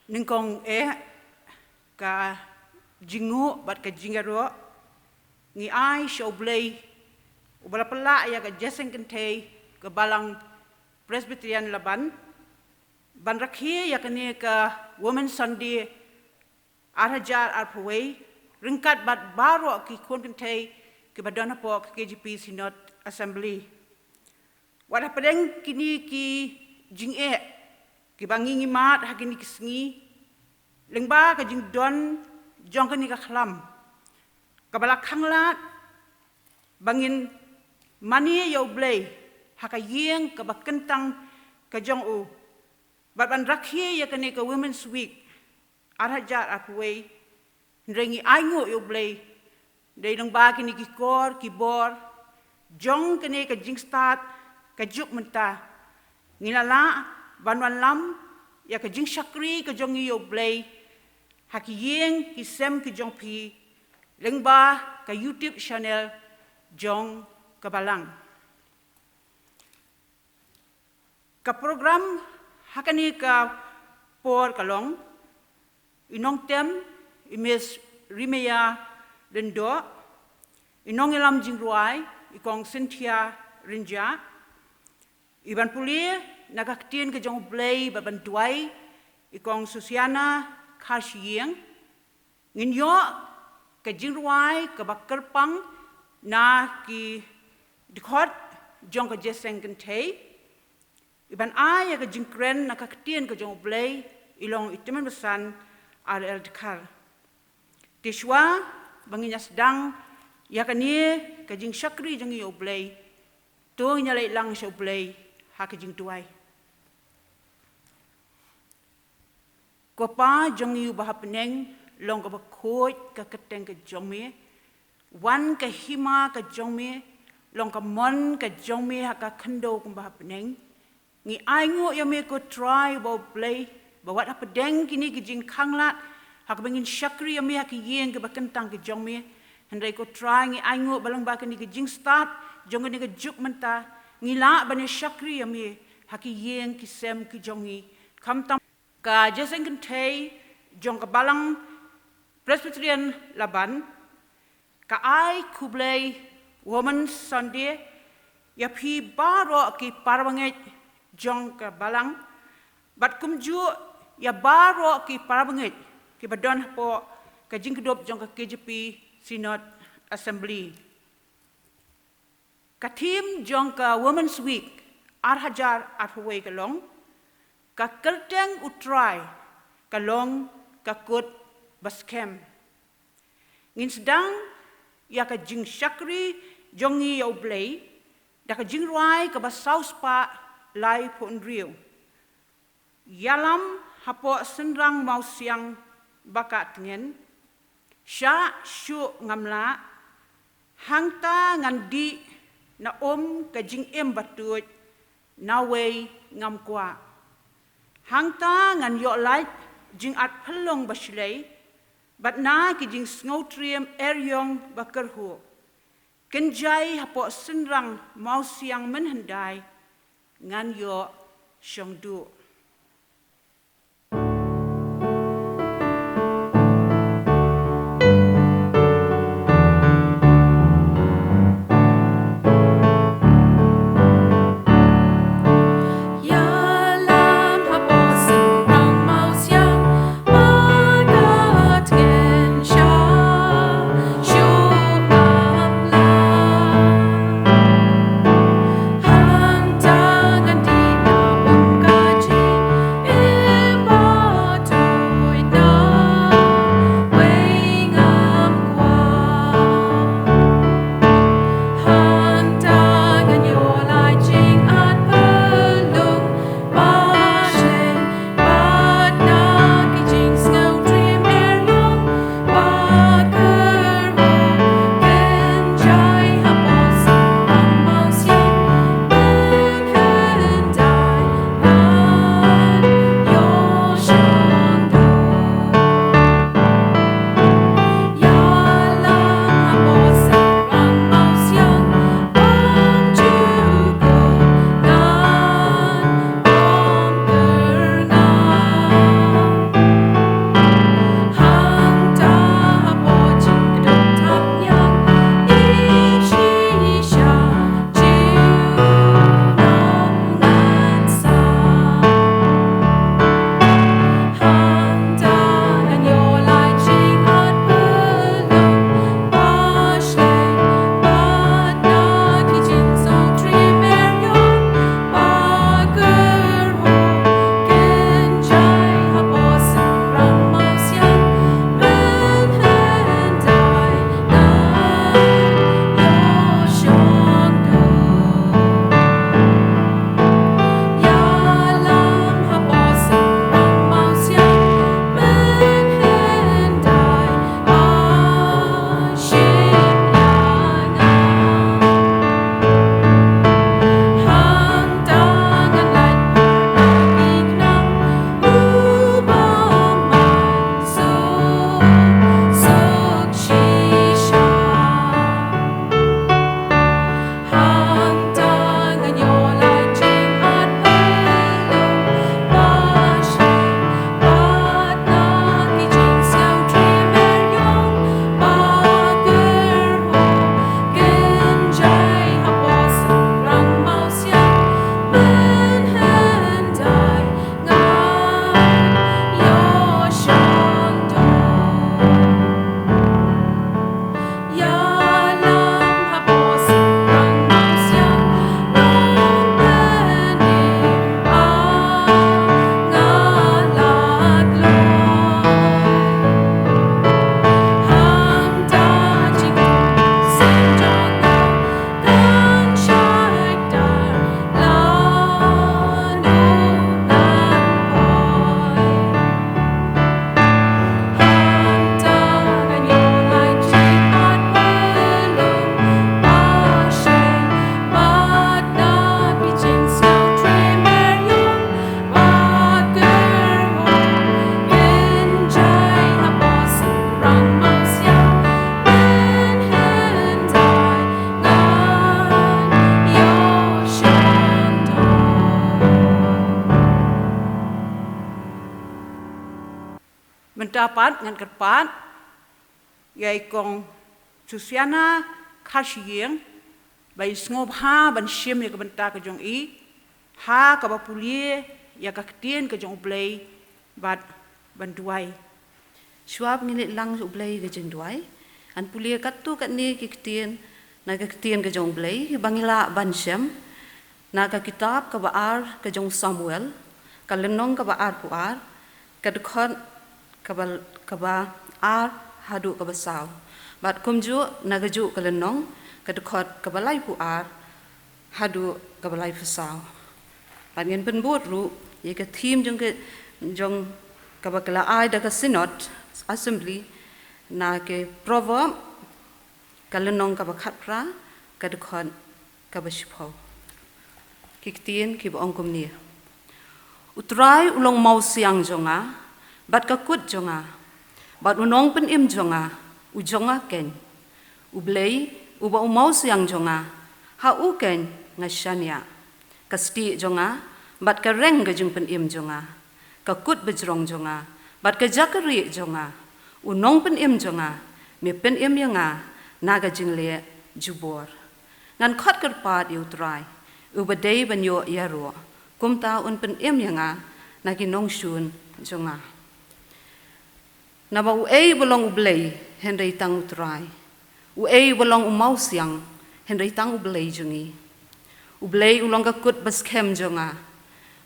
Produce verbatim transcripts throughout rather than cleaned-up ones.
Nyngkong eh ka jingnguh bad ka jingïaroh ngi ai sha U Blei uba la pynlah ïa ka jingïaseng kynthei ka Balang Presbyterian Laban ban rakhe ïa kane ka Women's Sunday ar hajar arphew wei ryngkat bad baroh ki khun kynthei kiba don hapoh ka K J P Synod Assembly. Wat hapdeng kine ki jingeh kiba ngi ngi mad ha kine ki sngi, lyngba ka jingdon jong kane ka khlam kaba la khanglad ba ngin mane ïa U Blei ha ka ïing kaba kyntang ka jong u bad ban rakhe ïa kane ka Women's Week ar hajar arphew wei. Hynrei ngi ainguh ïa U Blei dei lyngba kine ki kor ki bor jong kane ka jingstad ka juk mynta ngi la lah ban wanlam ïa ka jingshakri ka jong ngi ïa U Blei ha ki ïing ki sem ki jong phi lyngba ka YouTube channel jong ka Balang. Ka program ha kane ka por ka long i nongtem i Miss Rimeya Lyngdoh, i nongïalam jingrwai i Kong Cynthia Rynjah, i ban pule na ka ktien ka jong U Blei bad ban duwai i Kong Susiana Kharshiing. Ngin ïoh ka jingrwai kaba kyrpang na ki dkhot jong ka jingïaseng kynthei. I ban ai ïa ka jingkren na ka ktien ka jong U Blei i long i Tymmen Basan R L Dkhar. Te shuwa ba ngin ïa sdang ïa kane ka jingshakri jong ngi ïa U Blei, to ngin ïa leit lang sha U Blei ha ka jingduwai. Ko Pa jong ngi uba ha bneng, long kaba khuid ka kyrteng ka jong me. Wan ka hima ka jong me, long ka mon ka jong me ha ka khyndew kumba ha bneng. Ngi ainguh ïa me ko Trai uba U Blei ba wat hapdeng kine ki jingkhanglad ha kaba ngin shakri ïa me ha ki ïing kiba kyntang ki jong me. Hynrei ko Trai ngi ainguh ba lyngba kine ki jingstad jong kane ka juk mynta ngi lah ban ïa shakri ïa me ha ki ïing ki sem ki jong ngi. Khamtam ka jingïaseng kynthei jong ka Balang Presbyterian Laban ka ai khublei Women's Sunday ïa phi baroh ki parabangeit jong ka Balang bad kumjuh ïa baroh ki parabangeit kiba don hapoh ka jingkdup jong ka K J P Synod Assembly. Ka theme jong ka Women's Week ar hajar arphew wei ka long, ka kyrteng U Trai ka long ka kut ba skhem. Ngin sdang ïa ka jingshakri jong ngi ïa U Blei da ka jingrwai kaba saw spah laiphew hynriew. Ïalam hapoh synrang mawsiang ba ka tngen, shah shuh ngam lah, hangta ngan dih na um ka jingim ba tuid, nawei ngam kwah. Hangta ngan ïoh lait jingat phyllung ba shlei, bad na ki jingsngewtriem eriong ba kyrhuh. Kynjai hapoh synrang mawsiang mynhyndai, ngan ïoh shong duh. Ïalam hapoh synrang mawsiang ba ka tngen, shah shuh ngam lah. Hangta ngan dih na um ka jingim Tapat ngan kyrpad ïa i Kong Susiana Kharshiing ba i sngewbha ban shim ïa ka bynta ka jong i ha kaba pule ïa ka ktien ka jong U Blei bad ban duwai. Shuwa ba ngin leit lang sha U Blei ka jingduwai, ngan pule katto katne ki ktien na ka ktien ka jong U Blei ba ngi lah ban shem na ka kitab kaba ar ka jong Samuel, ka lynnong kaba arphew ar, ka dkhot kaba, kaba ar haduh kaba saw. Bad kumjuh na kajuh ka lynnong, ka dkhot kaba laiphew ar haduh kaba laiphew saw. Bad ngin pynbud ruh ïa ka theme jong ka, jong kaba ka la ai da ka Synod Assembly na ki Proverb, ka lynnong kaba khatphra, ka dkhot kaba shiphew. Ki ktien kiba ong kumne: U Trai u long mawsiang jong nga bad ka kut jong nga, bad u nongpynim jong nga u jong nga keiñ. U Blei uba u mawsiang jong nga, ha u keiñ nga shaniah. Ka stieh jong nga bad ka reng ka jingpynim jong nga, ka kut bajrong jong nga bad ka jaka rieh jong nga, u nongpynim jong nga, me pynim ïa nga na ka jingleh jubor. Ngan khot kyrpad ïa U Trai, uba dei ban ïoh ïaroh, kumta un pynim ïa nga na ki nongshun jong nga. Naba uei ba long U Blei hynrei tang U Trai? Uei ba long u mawsiang hynrei tang U Blei jong ngi? U Blei u long ka kut baskhem jong nga,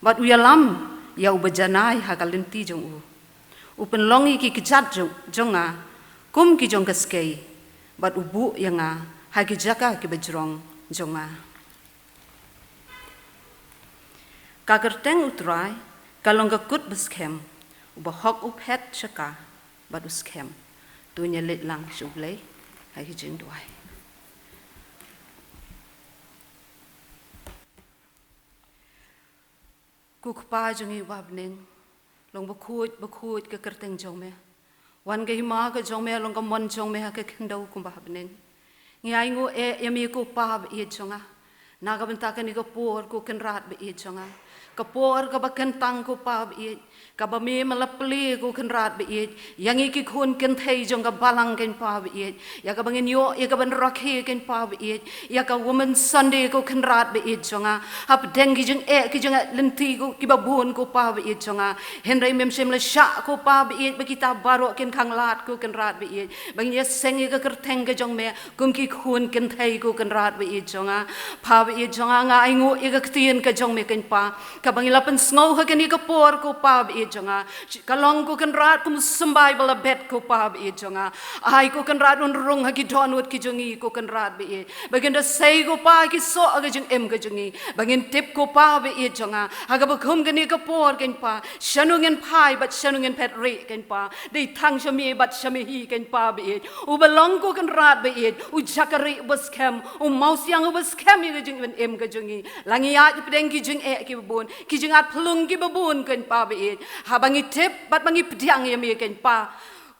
bad u ïalam ïa uba janai ha ka lynti jong u. U pynlong ïa ki kjat jong, jong nga kum ki jong ka skei, bad u buh ïa nga ha ki jaka kiba jrong jong nga. Ka kyrteng U Trai ka long ka kut baskhem, uba hok u phet sha ka bad u skhem. To ngin leit lang sha U Blei ha ki jingduwai. Ko Kpa jong ngi uba ha bneng, long bakhuid bakhuid ka kyrteng jong me. Wan ka hima ka jong me, long ka mon jong me ha ka khyndew kumba ha bneng. Ngi ainguh eh ïa me ko Pa ba ïeit jong nga, na ka bynta kane ka por ko Kynrad ba ïeit jong nga, ka por kaba kyntang ko Pa ba ïeit, kaba me me la plie ko Kynrad ba ïeit, ïa ngi ki khun kynthei jong ka balang keiñ Pa ba ïeit, ïa kaba ngin ïoh ïa kaban rakhe keiñ Pa ba ïeit, ïa ka Women's Sunday ko Kynrad ba ïeit jong nga. Hapdeng ki jingeh ki jingeh lynti ko kiba bun ko Pa ba ïeit jong nga, hynrei mem shym la shah ko Pa ba ïeit ba kita baroh kin khanglad ko Kynrad ba ïeit, ba ngin ïaseng ïa ka kyrteng ka jong me kum ki khun kynthei ko Kynrad ba ïeit jong nga. Pa ba ïeit jong nga, nga ainguh ïa ka ktien ka jong me keiñ Pa, kaba ngi la pynsngew ha kane ka por ko Pa ba ïeit jong nga. Ka long ko Kynrad kum u symbai ba la bet ko Pa ba ïeit jong nga. Ai ko Kynrad un rung ha ki dohnud ki jong ngi ko Kynrad ba ïeit, ba ngin da sei ko Pa ki soh ha ka jingim ka jong ngi, ba ngin tip ko Pa ba ïeit jong nga, ha kaba kum kane ka por keiñ Pa, shano ngin phai bad shano ngin phet rieh keiñ Pa. Dei tang sha me bad sha me hi keiñ Pa ba ïeit, uba long ko Kynrad ba ïeit, u jaka rieh uba skhem, u mawsiang uba skhem ïa ka jingpynim ka jong ngi. La ngi ïaid hapdeng ki jingeh kiba bun, ki jingat phyllung kiba bun keiñ Pa ba ïeit, haba ngi tip bad ba ngi pdiang ïa me keiñ Pa,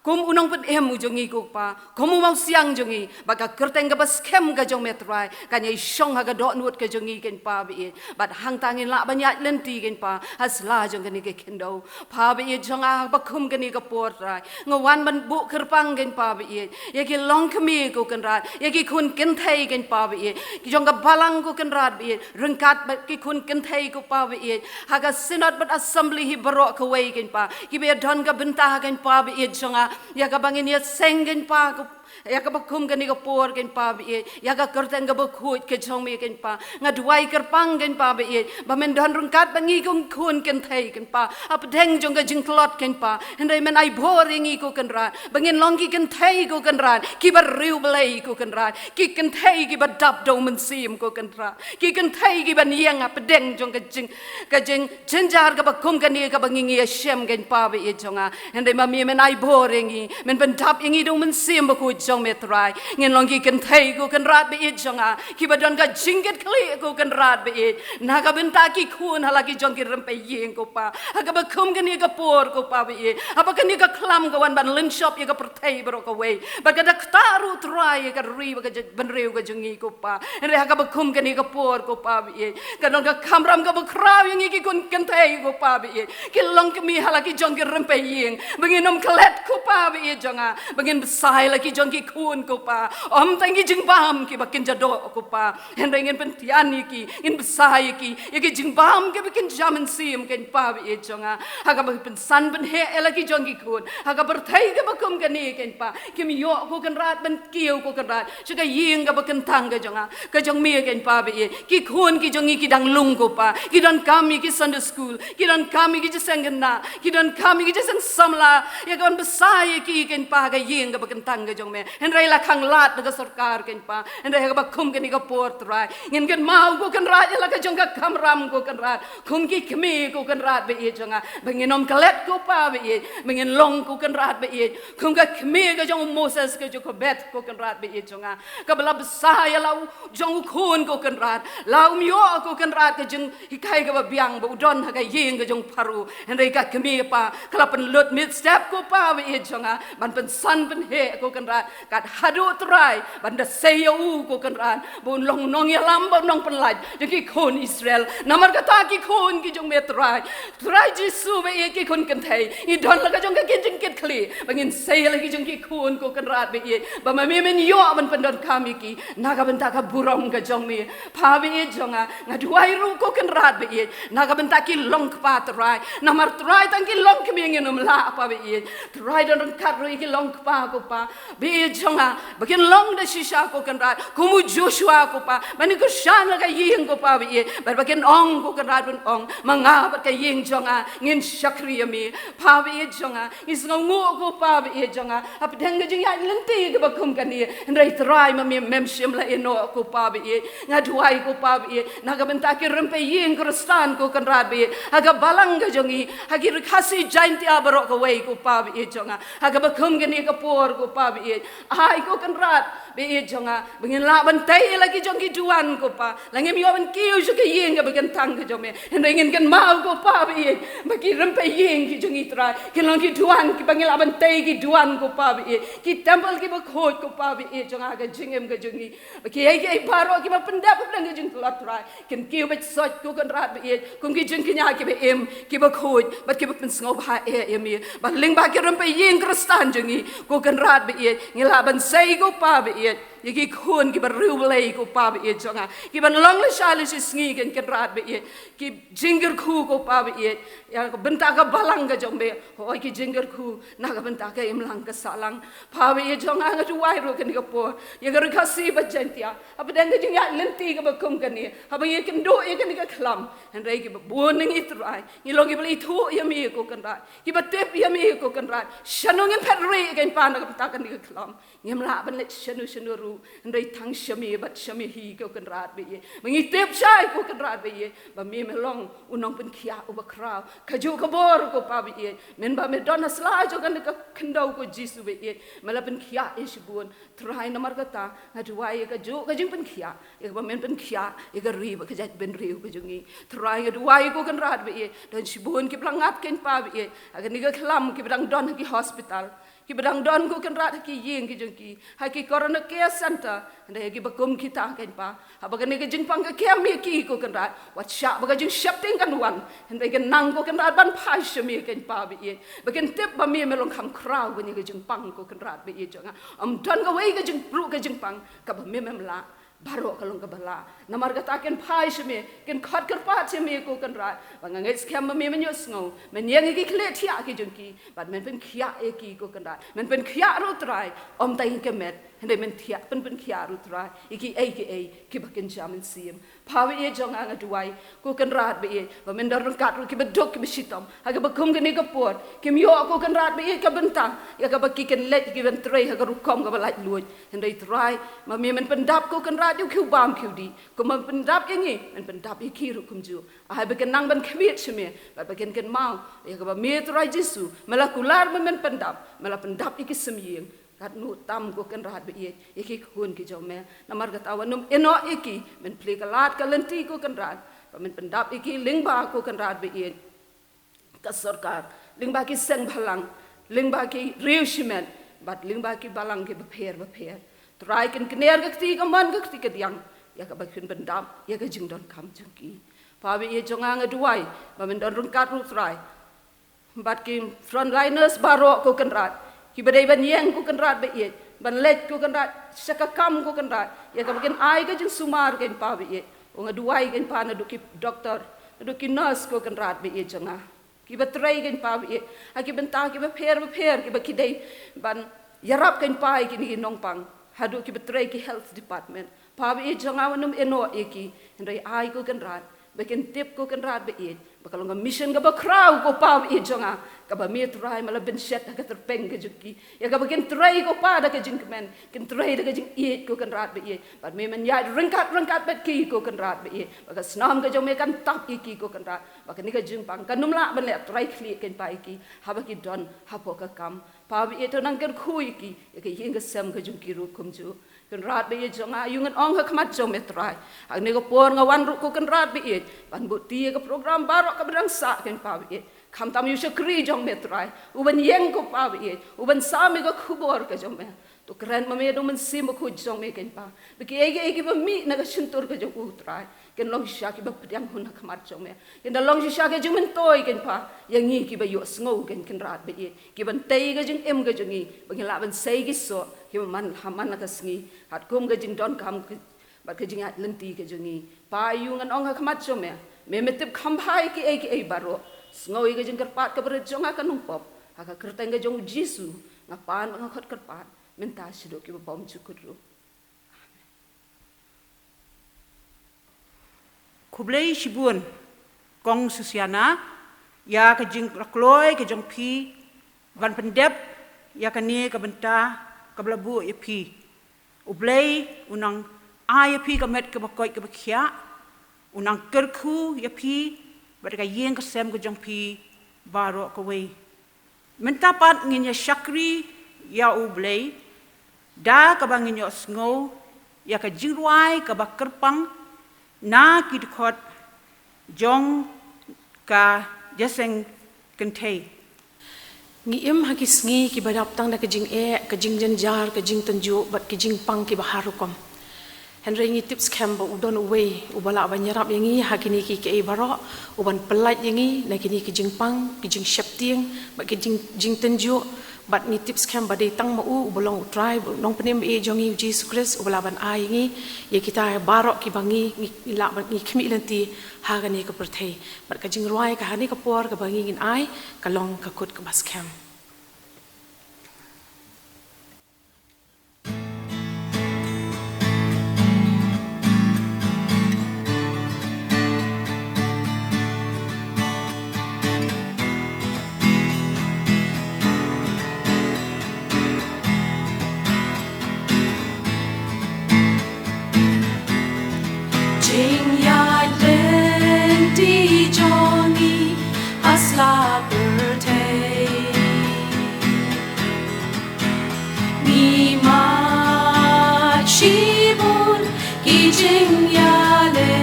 kum u nongpynim u jong ngi ko Pa, kum u mawsiang jong ngi, bad ka kyrteng kaba skhem ka jong me Trai kan ïai shong ha ka dohnud ka jong ngi keiñ Pa ba ïeit, bad hangta ngin lah ban ïaid lynti keiñ Pa ha sla jong kane ka khyndew. Pa ba ïeit jong nga, haba kum kane ka por Trai, nga wan ban buh kyrpang keiñ Pa ba ïeit, ïa ki longkmie ko Kynrad, ïa ki khun kynthei keiñ Pa ba ïeit, ki jong ka balang ko Kynrad ba ïeit, ryngkat bad ki khun kynthei ko Pa ba ïeit, ha ka Synod bad Assembly hi baroh kawei keiñ Pa, kiba ïadon ka bynta keiñ Pa ba ïeit jong nga, ïa kaba ngin ïaseng keiñ Pa, ko, ïa kaba kum kane ka por keiñ Pa ba ïeit, ïa ka kyrteng kaba khuid ka jong me keiñ Pa. Nga duwai kyrpang keiñ Pa ba ïeit, ba men don ryngkat bad ngi ko khun kynthei keiñ Pa, hapdeng jong ka jingtlot keiñ Pa, hynrei men ai bor ïa ngi ko Kynrad, ba ngin long ki kynthei ko Kynrad kiba riewblei ko Kynrad, ki kynthei kiba dap da u Mynsiem ko Kynrad, ki kynthei kiban ïeng hapdeng jong ka jing, ka jingjynjar kaba kum kane kaba ngi ngi ïashem keiñ Pa ba ïeit jong nga. Hynrei ma me men ai bor ïa ngi, men pyndap ïa ngi da u Mynsiem Bakhuid jong me Trai. Ngin long ki kynthei ko Kynrad ba ïeit jong nga, kiba don ka jingkitkhlieh ko Kynrad ba ïeit, na ka bynta ki khun ha la ki jong ki rympei ïing ko Pa. Ha kaba kum kane ka por ko Pa ba ïeit, haba kane ka khlam ka wan ban lynshop ïa ka pyrthei baroh kawei, bad ka da ktah ruh Trai ïa ka ri bad ka bynriew ka jong ngi ko Pa. Hynrei ha kaba kum kane ka por ko Pa ba ïeit, ka don ka kamram kaba khraw ïa ngi ki khun kynthei ko Pa ba ïeit, ki long kmie ha la ki jong ki rympei ïing. Ba ngin ym klet ko Pa ba ïeit jong nga, ba ngin bsa ïa la ki jong ki khun ko Pa, ym tang ki jingbam kiba kin jia doh ko Pa. Hynrei ngin pyntian ïa ki, ngin bsa ïa ki ïa ki jingbam kiba kin jia mynsiem ko Pa ba ïeit jong nga. Ha kaba pynsan pynheh ïa la ki jong ki khun ha ka pyrthei kaba kum kane ko Pa, kim ïoh ko Kynrad ban kiew ko Kynrad sha ka ïing kaba kyntang ka jong nga, ka jong me ko Pa ba ïeit. Ki khun ki jong ngi ki dang lung ko Pa, ki donkam ïa ki Sunday school, ki donkam ïa ki jingïaseng khynnah, ki donkam ïa ki jingïaseng samla, ïa ka ban bsa ïa ki ko Pa ha ka ïing kaba kyntang ka jong me. Hynrei la khang lad da ka sorkar ko Pa. Hynrei ha kaba kum kane ka por Trai, ngin kynmaw ko Kynrad ïa la ka jong ka kamram ko Kynrad, kum ki kmie ko Kynrad ba ïeit jong nga, ba ngin ym klet ko Pa ba ïeit, ba ngin long ko Kynrad ba ïeit kum ka kmie ka jong u Moses, ka jong ka Beth ko Kynrad ba ïeit jong nga, kaba la bsa ïa la u jong u khun ko Kynrad, la um ïoh ko Kynrad ka jinghikai kaba biang ba u don ha ka ïing ka jong u Pharaoh. Hynrei ka kmie Pa, ka la pynlut miet step ko Pa ba ïeit jong nga, ban pynsan pynheh ko Kynrad, kat haduh Trai ban da sei ïa u ko Kynrad, ba un long nongïalam bad nongpynlait jong ki khun Israel. Namar kata ki khun ki jong me Trai, Trai Jisu ba ïeit, ki khun kynthei ngi don la ka jong ka ki jingkitkhlieh ba ngin sei la ki jong ki khun ko Kynrad ba ïeit, ba ma me men ïoh ban pyndonkam ïa ki na ka bynta ka burom ka jong me. Pa ba ïeit jong nga, nga duwai ruh ko Kynrad ba ïeit, na ka bynta ki longkpa Trai. Namar Trai tang ki longkmie ngin ym lah Pa ba ïeit. Trai don ryngkat ruh ïa ki longkpa ko Pa ba ïeit jong nga, ba kin long da shisha ko Kynrad, kum u Joshua ko Pa, ban ïakyrshan la ka ïing ko Pa ba ïeit, bad ba kin ong ko Kynrad, ban ong, ma nga bad ka ïing jong nga ngin shakri ïa me. Pa ba ïeit jong nga, ngi sngewnguh ko Pa ba ïeit jong nga hapdeng ka jingïaid lynti kaba kum kane. Hynrei Trai ma me mem shym la ïehnoh ko Pa ba ïeit. Nga duwai ko Pa ba ïeit, na ka bynta ki rympei ïing Khristan ko Kynrad ba ïeit, ha ka balang ka jong ngi, ha ki ri Khasi Jaintia baroh kawei ko Pa ba ïeit jong nga, ha kaba kum kane ka por ko Pa ba ïeit, ai ko Kynrad ba ïeit jong nga, ba ngin lah ban tei la ki jong ki duwan ko Pa. La ngim ïoh ban kiew sha ka ïing kaba kyntang ka jong me, hynrei ngin kynmaw ko Pa ba ïeit, ba ki rympei ïing ki jong ngi Trai, kin long ki duwan kiba ngin lah ban tei ki duwan ko Pa ba ïeit, ki temple kiba khuid ko Pa ba ïeit jong nga, ha ka jingim ka jong ngi. Ba kiei kiei baroh kiba pyndep hapdeng ka jingtlot Trai, kin kiew beit soit ko Kynrad ba ïeit, kum ki jingkñia kiba im, kiba khuid, bad kiba pynsngewbha eh ïa me. Bad lyngba ki rympei ïing Khristan jong ngi ko Kynrad ba ïeit, ngi lah ban sei ko Pa ba ïeit, ïa ki khun kiba riewblei ko Pa ba ïeit jong nga, kiban long lashai lashisngi ko Kynrad ba ïeit, ki jingkyrkhu ko Pa ba ïeit, ïa ka bynta ka balang ka jong me. Hooid, ki jingkyrkhu na ka bynta ka imlang ka sahlang. Pa ba ïeit jong nga, nga duwai ruh kane ka por ïa ka ri Khasi bad Jaintia, hapdeng ka jingïaid lynti kaba kum kane, haba ngi ïakynduh ïa kane ka khlam, hynrei kiba bun na ngi Trai, ngi long kiba la ithuh ïa me ko Kynrad, kiba tip ïa me ko Kynrad, shano ngin phet rieh ko Pa na ka bynta kane ka khlam. Ngim lah ban leit shano shano ruh, hynrei tang sha me bad sha me hi ko Kynrad ba ïeit, ba ngi tip shai ko Kynrad ba ïeit, ba me me long u nongpynkhiah uba khraw kajuh ka bor ko Pa ba ïeit. Mynba me don ha sla jong kane ka khyndew ko Jisu ba ïeit, me la pynkhiah ïa shibun. Trai namar kata nga duwai ïa kajuh ka jingpynkhiah, ïa kaba men pynkhiah ïa ka ri bad ka jaitbynriew ka jong ngi. Trai nga duwai ko Kynrad ba ïeit, don shibun kiba la ngat ko Pa ba ïeit, ha kane ka khlam, kiba dang don ha ki hospital, kiba dang don ko Kynrad ha ki ïing ki jong ki, ha ki Corona Care Center, hynrei ha kiba kum kita ko Pa, haba kane ka jingpang ka kem ïa ki ko Kynrad, wat shah ba ka jingsheptieng kan wan, hynrei kan nang ko Kynrad ban phai sha me ko Pa ba ïeit, ba kin tip ba me me long kham khraw kane ka jingpang ko Kynrad ba ïeit jong nga. Ym don kawei ka jing, ruh ka jingpang kaba me mem lah. Baroh ka long kaba lah. Namar kata kin phai sha me, kin khot kyrpad sha me ko Kynrad, ba nga ngeit skhem ba me men ïohsngew, men ïeng ïa ki khlieh thiah ki jong ki, bad men pynkhiah ïa ki ko Kynrad, men pynkhiah ruh Trai, ym tang ïa ka met, hynrei men thiah, pyn, pynkhiah ruh Trai ïa kiei kiei kiba kin jia mynsiem. Pa ba ïeit jong nga, nga duwai ko Kynrad ba ïeit, ba men don ryngkat ruh kiba duk kiba shitom ha kaba kum kane ka por, kim ïoh ko Kynrad ba ïeit ka bynta ïa kaba ki kin leit, ki ban trei ha ka rukom kaba laitluid. Hynrei Trai, ma me men pyndap ko Kynrad ïa u khiew bam khiew dih, kumba pyndap ïa ngi, men pyndap ïa ki ruh kumjuh. Ai ba kin nang ban khmied sha me, bad ba kin kynmaw ïa kaba me Trai Jisu me la kular ba men pyndap, me la pyndap ïa ki symïing. Katno tam ko Kynrad ba ïeit ïa ki khun ki jong me. Namar kata wat nym ïehnoh ïa ki, men plie ka lad ka lynti ko Kynrad, ba men pyndap ïa ki lyngba ko Kynrad ba ïeit ka sorkar, lyngba ki seng bhalang, lyngba ki riew shimet, bad lyngba ki balang ki bapher bapher. Trai kin kner ka kti kamon ka kti kadiang ïa kaba kin pyndap ïa ka jingdonkam jong ki. Pa ba ïeit jong nga, nga duwai ba men don ryngkat ruh Trai bad ki frontliners baroh ko Kynrad, kiba dei ban ïeng ko Kynrad ba ïeit, ban leit ko Kynrad sha ka kam ko Kynrad, ïa kaba kin ai ka jingsumar kein Pa ba ïeit. Nga duwai kein Pa naduh ki doktor, naduh ki nurse ko Kynrad ba ïeit jong nga, kiba trei kein Pa ba ïeit ha ki bynta kiba pher bapher kiba ki dei ban ïarap kein Pa ïa kine ki nongpang, haduh kiba trei ki health department. Pa ba ïeit jong nga, wat nym ïehnoh ïa ki, hynrei ai ko Kynrad ba kin tip ko Kynrad ba ïeit ba ka long ka mission kaba khraw ko Pa ba ïeit jong nga, kaba me Trai me la bynshet ha ka tyrpeng ka jong ki, ïa kaba kin trei ko Pa da ka jingkmen, kin trei da ka jingïeit ko Kynrad ba ïeit. Bad me men ïaid ryngkat ryngkat bad ki ko Kynrad ba ïeit, ba ka snam ka jong me kan tap ïa ki ko Kynrad, ba kane ka jingpang kan ym lah ban leh trai khlieh kein Pa ïa ki haba ki don hapoh ka kam. Pa ba ïeit, to nang kyrkhu ïa ki, ïa ka ïing ka sem ka jong ki ruh kumjuh. Kynrad ba ïeit jong nga, ïa ngan ong ha khmat jong me Trai, ha kane ka por nga wan ruh ko Kynrad ba ïeit ban buh ti ïa ka program baroh kaba dang sah kein Pa ba ïeit. Khamtam ïa u shakri jong me Trai, u ban ïeng ko Pa ba ïeit, u ban sam ïa ka khubor ka jong me. To kren ma me da u Mynsiem Bakhuid jong me kein Pa, ba kiei kiei kiba mih na ka shyntur ka jong u Trai, kin long shisha kiba pdiang hun ha khmat jong me, kin da long shisha ka jingmyntoi kein Pa ïa ngi kiba ïohsngew kein Kynrad ba ïeit, kiban tei ka jingim ka jong ngi ba ngin lah ban sei ki soh kiba man ha man la ka sngi, katkum ka jingdonkam ka, bad ka jingïaid lynti ka jong ngi. Pa, ïa ngan ong ha khmat jong me, me me tip kham bha ïa kiei kiei baroh. Sngew ïa ka jingkyrpad kaba rit jong nga ko Nongpop, ha ka kyrteng ka jong u Jisu nga pan bad nga khot kyrpad, mynta shaduh kiba bymjukut ruh. Khublei shibun Kong Susiana ïa ka jingïakloi ka jong phi ban pyndep ïa kane ka bynta kaba la buh ïa phi. U Blei un nang ai ïa phi ka met kaba koit kaba khiah, un nang kyrkhu ïa phi bad ka ïing ka sem ka jong phi baroh kawei. Mynta pat ngin ïa shakri ïa U Blei da kaba ngin ïohsngew ïa ka jingrwai kaba kyrpang na ki dkhot jong ka Jingïaseng Kynthei. Ngi im ha ki sngi kiba dap tang da ka jingeh, ka jingjynjar, ka jingtynjuh bad ki jingpang kiba har rukom. Hynrei ngi tip skhem ba u don uwei uba lah ban ïarap ïa ngi ha kine kiei kiei baroh, u ban pyllait ïa ngi na kine ki jingpang, ki jingsheptieng bad ki jing, jingtynjuh. Bad ngi tip skhem ba dei tang ma u uba long U Trai, u Nongpynim ba ïeit jong ngi U Jisu Khrist, uba lah ban ai ïa ngi, ïa kita baroh kiba ngi, ngi lah ban, ngi khmih lynti ha kane ka pyrthei. Bad ka jingrwai ka ha kane ka por kaba ngi ngin ai ka long Ka Kut Kaba Skhem. Jingïaid lynti jong ngi ha sla pyrthei. Ngi mad shibun ki jingïaleh.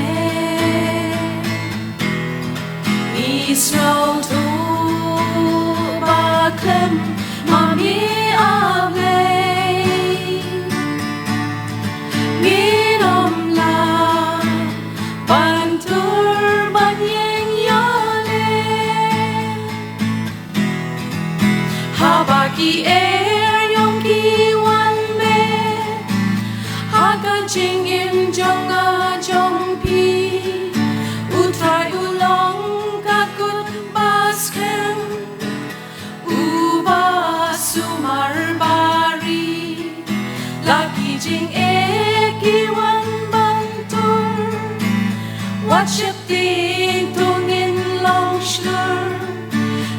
Ngi sngewthuh ba khlem ma me A Blei, ngin ym lah ban tur ban ïeng ïaleh. Haba ki eriong ki wan beh ha ka jingim jong nga jong phi, U Trai u long ka kut ba skhem, uba sumar ba ri. La ki jingeh ki wan ban tur, wat sheptieng, to ngin long shlur,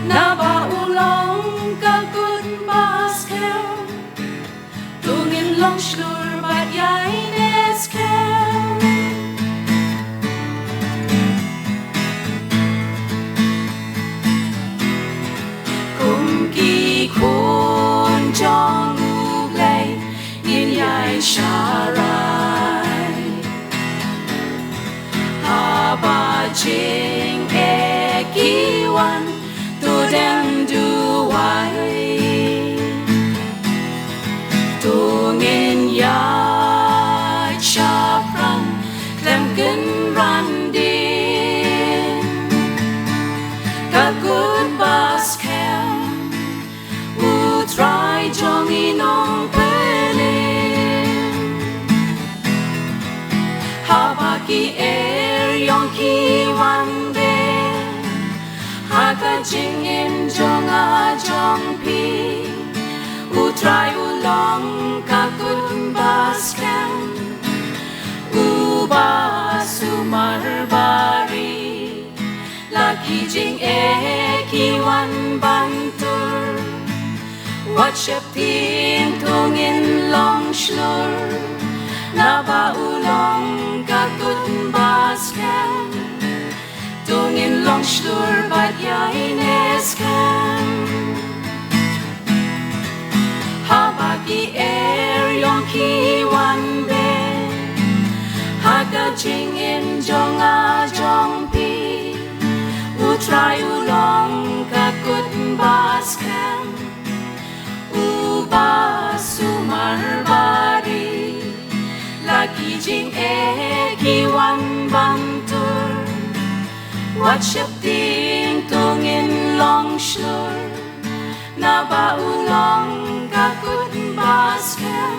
naba u long ka kut ba skhem. To ngin long shlur bad ïaineh skhem. Kum ki khun jong U Blei Jingeh ki wan, to dem duwai. To ngin ïaid shaphrang khlem kynran dien. Ka kut ba skhem, U Trai jong ngi Nongpynim. Haba ki eriong ki wan beh ha ka jingim jong nga jong phi, U Trai u long ka kut ba skhem, uba sumar bari. La ki jingeh ki wan ban tur, wat sheptieng, to ngin long shlur. Naba u long ka kut ba skhem, to ngin long shlur bad ïaineh skhem. Haba ki eriong ki wan beh ha ka jingim jong nga jong phi, U Trai u long ka kut ba skhem, uba sumar bari. La ki jingeh ki wan ban tur, wat sheptieng, to ngin long shlur. Naba u long ka kut ba skhem,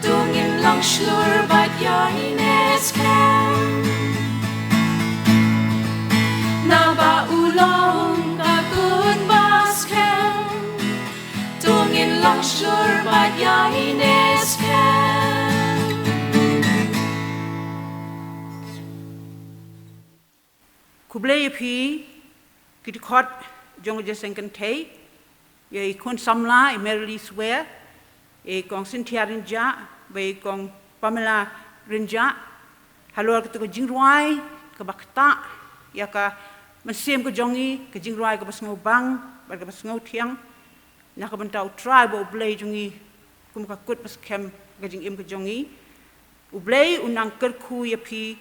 to ngin long shlur bad ïaineh skhem. Naba u long ka kut ba skhem, to ngin long shlur bad ïaineh skhem. Khublei ïa phi ki dkhot jong ka jingïaseng kynthei, ïa i khun samla i Merly Swer, i Kong Cynthia Rynjah, bad i Kong Pamela Rynjah, halor kata ka jingrwai kaba ktah ïa ka mynsiem ka jong ngi, ka jingrwai kaba sngewbang bad kaba sngewthiang na ka bynta U Trai bad U Blei jong ngi, kum ka kut ba skhem ka jingim ka jong ngi. U Blei un nang kyrkhu ïa phi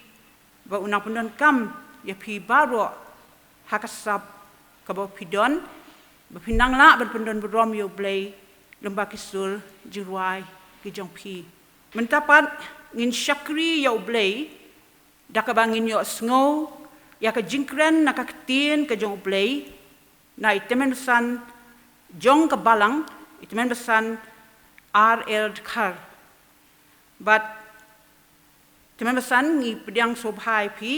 bad un nang pyndonkam ïa phi baroh ha ka sap kaba phi don, ba phin nang lah ban pyndon burom ïa U Blei lyngba ki sur jingrwai ki jong phi. Mynta pat ngin shakri ïa U Blei da kaba ngin ïohsngew ïa ka jingkren na ka ktien ka jong U Blei na i tymmen basan jong ka Balang, i tymmen basan R L Dkhar. Bad tymmen basan ngi pdiang sngewbha ïa phi,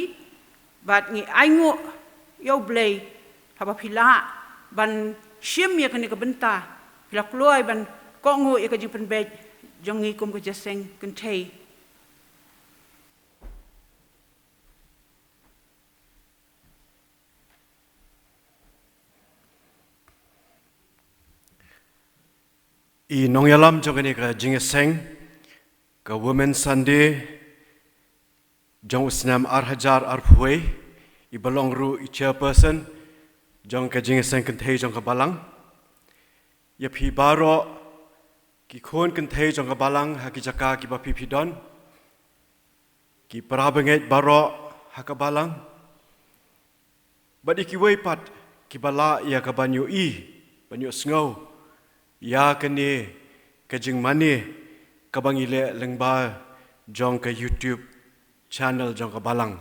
bad ngi ainguh ïa U Blei haba phi lah ban shim ïa kane ka bynta, phi la kloi ban kohnguh ïa ka jingpynbeit jong ngi kum ka jingïaseng kynthei. I nongïalam jong kane ka jingïaseng, ka Women's Sunday jong u snem ar hajar arphew wei, i ba long ruh i chairperson jong ka jingïaseng kynthei jong ka Balang. Ïa phi baroh ki khun kynthei jong ka Balang ha ki jaka kiba phi phi don, ki para bangeit baroh ha ka Balang, bad ïa kiwei pat kiba lah ïa ka ban ïohi, ban ïohsngew ïa kane ka jingmane kaba ngi leh lyngba jong ka YouTube channel jong ka Balang.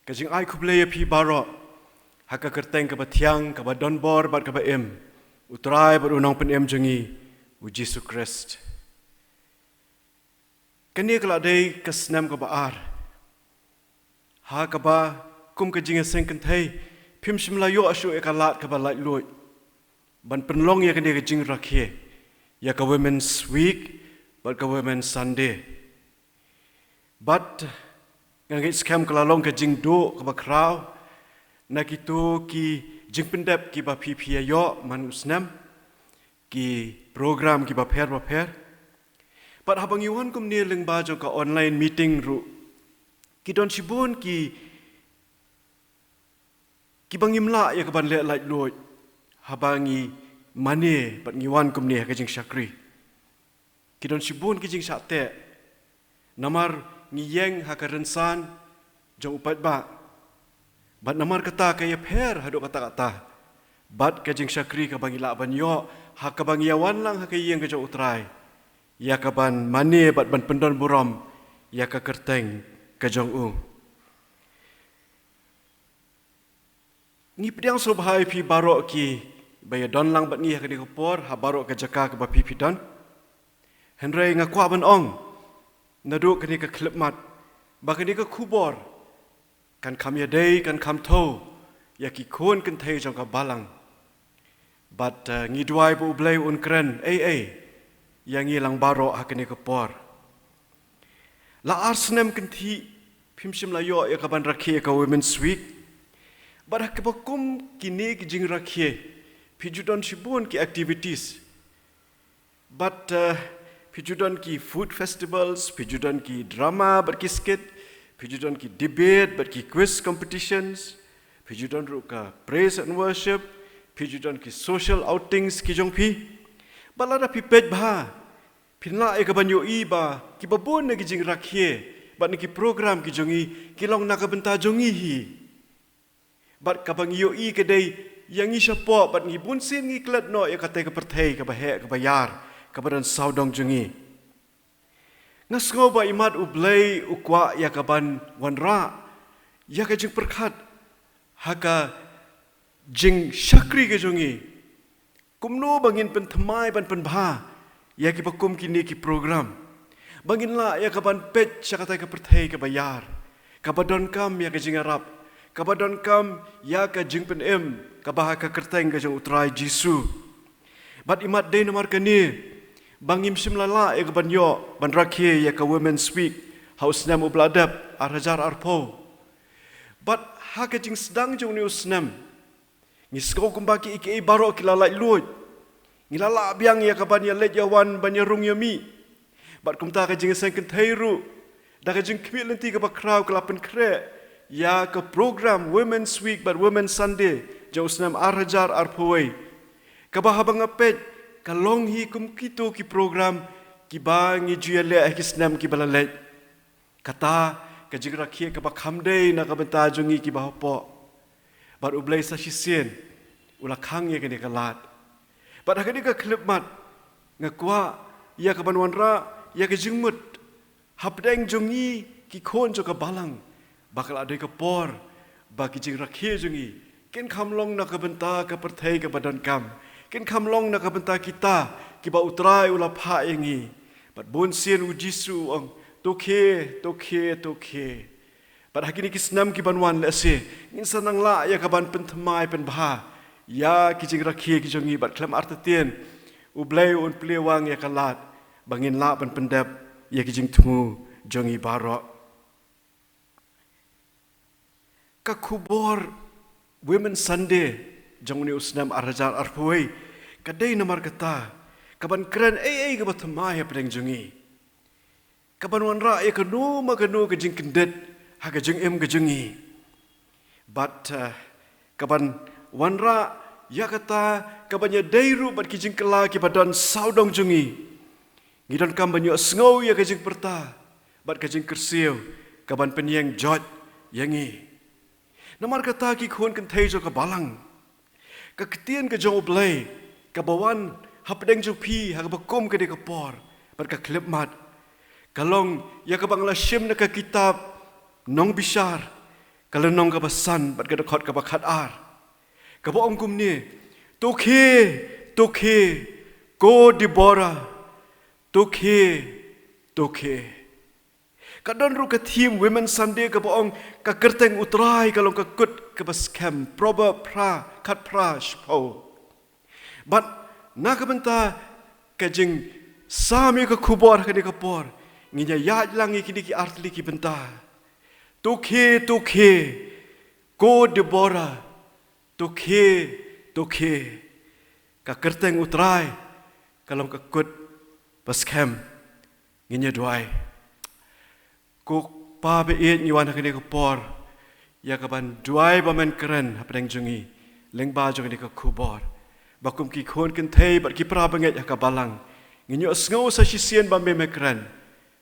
Ka jingai khublei ïa phi baroh ha ka kyrteng kaba thiang, kaba donbor bad kaba im, U Trai bad U Nongpynim jong ngi, U Jisu Khrist. Kane ka la dei ka snem kaba ar ha kaba kum ka jingïaseng kynthei phim shym la ïoh shuh ïa ka lad kaba laitluid ban pynlong ïa kane ka jingrakhe ïa ka Women's Week bad ka Women's Sunday. Bad nga ngeit skhem ka la long ka jingduh kaba khraw na kito ki jingpyndep kiba phi phi ïa ïoh man u snem, ki program kiba pher ba pher. Bad haba ngi wan kumne lyngba jong ka online meeting ruh, ki don shibun ki, kiba ngim lah ïa ka ban leh laitluid haba ngi mane bad ngi wan kumne ha ka jingshakri. Ki don shibun ki jingshah teh namar ngi ïeng ha ka rynsan jong u paidbah. Bad namar kata ka ïapher haduh katta katta bad ka jingshakri kaba ngi lah ban ïoh ha kaba ngi ïawan lang ha ka ïing ka jong u Trai, ïa ka ban mane bad ban pyndon burom ïa ka kyrteng ka jong u. Ngi pdiang sngewbha ïa phi baroh kiba ïadon lang bad ngi ha kane ka por, ha baroh ka jaka kaba phi phi don. Hynrei nga kwah ban ong naduh kane ka khyllipmat ba kane ka khubor kan kham ïadei, kan kham thew ïa ki khun kynthei jong ka balang. Bad, eh, ngi duwai ba U Blei un kren ei ei ïa ngi lang baroh ha kane ka por. La ar snem kynthih phim shym la ïoh ïa ka ban rakhe ïa ka Women's Week. Bad ha kaba kum kine ki jingrakhe, phi ju don shibun ki activities. Bad, eh, phi ju don ki food festivals, phi ju don ki drama bad ki skit, phi ju don ki debate bad ki quiz competitions, phi ju don ruh ka praise and worship, phi ju don ki social outings ki jong phi. Bad lada phi peit bha, phin lah ïa ka ban ïohi ba kiba bun na ki jingrakhe bad na ki program ki jong ngi ki long na ka bynta jong ngi hi. Bad kaba ngi ïohi ka dei ïa ngi shapoh, bad ngi bunsien ngi klet noh ïa katei ka pyrthei kaba heh kaba ïar, kaba don sawdong jong ngi. Nga sngew ba imat U Blei u kwah ïa ka ban wanrah ïa ka jingpyrkhat ha ka jingshakri ka jong ngi. Kumno ba ngin pynthymmai ban pynbha ïa kiba kum kine ki program, ba ngin lah ïa ka ban peit sha katei ka pyrthei kaba ïar, kaba donkam ïa ka jingïarap, kaba donkam ïa ka jingpynim kaba ha ka kyrteng ka jong U Trai Jisu. Bad imat dei namar kane ba ngim shym la lah ïa ka ban ïoh ban rakhe ïa ka Women's Week ha u snem uba la dep, ar hajar arphew. Bad ha ka jingsdang jong une u snem, ngi sngew kumba kiei kiei baroh ki la laitluid. Ngi la lah biang ïa ka ban ïaleit ïawan, ban ïarung ïamih. Bad kumta ka jingïaseng kynthei ruh, da ka jingkhmih lynti kaba khraw, ka la pynkhreh ïa ka program Women's Week bad Women's Sunday jong u snem ar hajar arphew wei, kaba haba nga peit, ka long hi kum kito ki program kiba ngi ju ïaleh ha ki snem kiba la leit. Kata ka jingrakhe kaba kham dei na ka bynta jong ngi kiba hapoh. Bad U Blei sa shisien u la khang ïa kane ka lad. Bad ha kane ka khyllipmat, nga kwah ïa ka ban wanrah ïa ka jingmut hapdeng jong ngi ki khun jong ka balang, ba ka la dei ka por ba ki jingrakhe jong ngi kin kham long na ka bynta ka pyrthei kaba donkam, kin kham long na ka bynta kita kiba U Trai u la phah ïa ngi. Bad bunsien U Jisu u ong, "To khie, to khie, to khie." Bad ha kine ki snem ki ban wan, lehse ngin sa nang lah ïa ka ban pynthymmai pynbha ïa ki jingrakhe ki jong ngi, bad khlem artatien U Blei un plie wang ïa ka lad ba ngin lah ban pyndep ïa ki jingthmu jong ngi baroh. Ka khubor Women's Sunday jong une u snem ar hajar arphew wei, ka dei namar kata ka ban kren ei ei kaba thymmai hapdeng jong ngi, ka ban wanrah ïa kano ma kano ka jingkyndit ha ka jingim ka jong ngi. Bad, eh, ka ban wanrah ïa kata ka ban ïadei ruh bad ki jingkylla kiba don sawdong jong ngi. Ngi donkam ban ïohsngew ïa ka jingpyrta bad ka jingkyrsiew ka ban pynïeng joit ïa ngi. Namar kata, ki khun kynthei jong ka balang, ka ktien ka jong U Blei kaba wan hapdeng jong phi ha kaba kum kane ka por bad ka khyllipmat, ka long ïa kaba nga la shim na ka kitab Nongbishar, ka lynnong kaba san bad ka dkhot kaba khatar, kaba ong kumne: "To khie, to khie, ko Debora, to khie, to khie." Ka don ruh ka theme Women's Sunday kaba ong, "Ka kyrteng U Trai ka long ka kut kaba skhem." Proverb phra, khatphra shiphew. Bad na ka bynta ka jingsam ïa ka khubor ha kane ka por, ngin ïa ïaid lang ïa kine ki artylli ki bynta. To khie, to khie, ko Debora, to khie, to khie. Ka kyrteng U Trai ka long ka kut ba skhem. Ngin ïa duwai. Ko Pa ba ïeit, ngi wan ha kane ka por ïa ka ban duwai ba men kren hapdeng jong ngi lyngba jong kane ka khubor, ba kum ki khun kynthei bad ki para bangeit ha ka balang, ngin ïohsngew sa shisien ba me me kren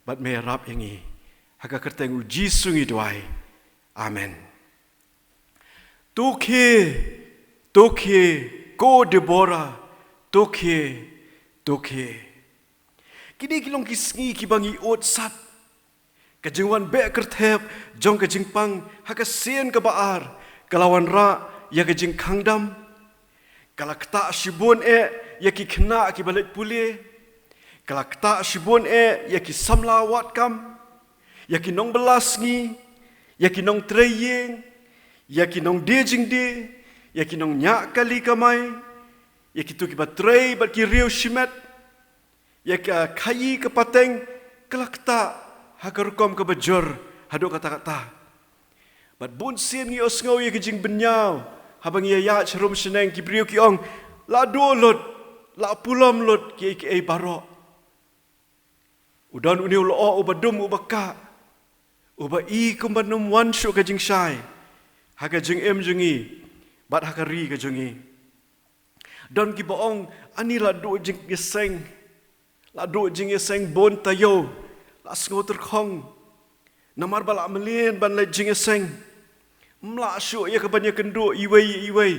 bad me ïarap ïa ngi. Ha ka kyrteng U Jisu ngi duwai. Amen. To khie, to khie, ko Deborah, to khie, to khie. Kine ki long ki sngi kiba ngi ud sat. Ka jingwan beh kyrthep jong ka jingpang ha ka sien kaba ar ka la wanrah ïa ka jingkhang dam. Ka la ktah shibun eh ïa ki khynnah kiba leit pule. Ka la ktah shibun eh ïa ki samla wad kam, ïa ki nongbylla sngi, ïa ki nongtrei ïing, ïa ki nongdie jingdie, ïa ki nongñiah kali kamai, ïa kito kiba trei bad ki riew shimet, ïa ka khaïi ka pateng, ka la ktah ha ka rukom kaba jur haduh katta katta. Bad bun sien ngi ïohsngew ïa ka jingbynñiaw haba ngi ïaid sharum shaneng, ki briew ki ong, la duh lut, la pulom lut kiei kiei baroh. U don une u lyoh uba dum uba kah, uba i kumba ym wan shuh ka jingshai ha ka jingim jong ngi bad ha ka ri ka jong ngi. Don kiba ong, ani la duh jingïaseng, la duh jingïaseng bun taïew, la sngew tyrkhong. Namar ba la mlien ban leit jingïaseng. Ym lah shuh ïa kaban ïakynduh iwei ïa iwei.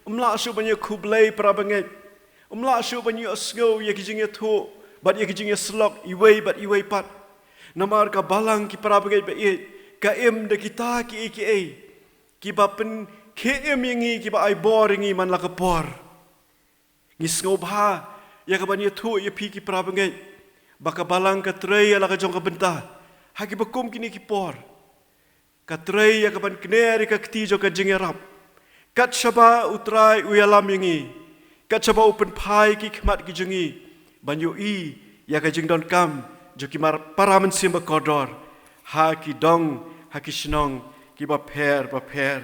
Ym lah shuh ban ïakhublei para bangeit. Ym lah shuh ban ïohsngew ïa ki jingïathuh bad ïa ki jingïasyllok iwei bad iwei pat. Namar ka balang ki para bangeit ba ïeit ka im da kita kiei kiei kiba pynkhie im ïa ngi, kiba ai bor ïa ngi man la ka por. Ngi sngewbha ïa kaban ïathuh ïa phi ki para bangeit ba ka balang ka trei ïa la ka jong ka bynta ha kiba kum kine ki por. Ka trei ïa kaban kner ïa ka kti jong ka jingïarap. Kat shaba U Trai u ïalam ïa ngi, kat shaba u pynphai ki khmat ki jong ngi ban ïohi ïa ka jingdonkam jong ki mar-, para mynsiem ba kordor ha ki dong, ha ki shnong kiba pher bapher.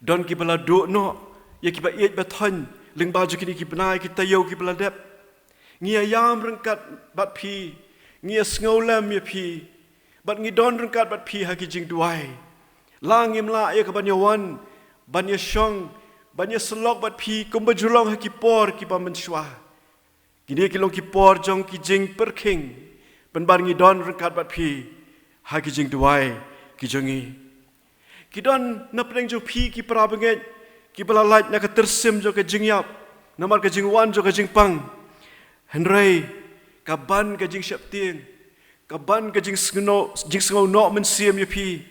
Don kiba la duh noh ïa kiba ïeit ba thoiñ lyngba jong kine ki bnai ki taïew kiba la dep. Ngi ïa ïam ryngkat bad phi, ngi ïa sngewlem ïa phi, bad ngi don ryngkat bad phi ha ki jingduwai. La ngim lah ïa kaban ïa wan ban ïa shong, ban ïa syllok bad phi kumba ju long ha ki por kiba mynshuwa. Kine ki long ki por jong ki jingpyrkhing, pynban ngi don ryngkat bad phi ha ki jingduwai ki jong ngi. Ki don na pdeng jong phi ki para bangeit kiba la lait na ka tyrsim jong ka jingïap namar ka jingwan jong ka jingpang. Hynrei ka ban ka jingsheptieng, ka ban ka jingsngew-, jingsngew noh mynsiem ïa phi.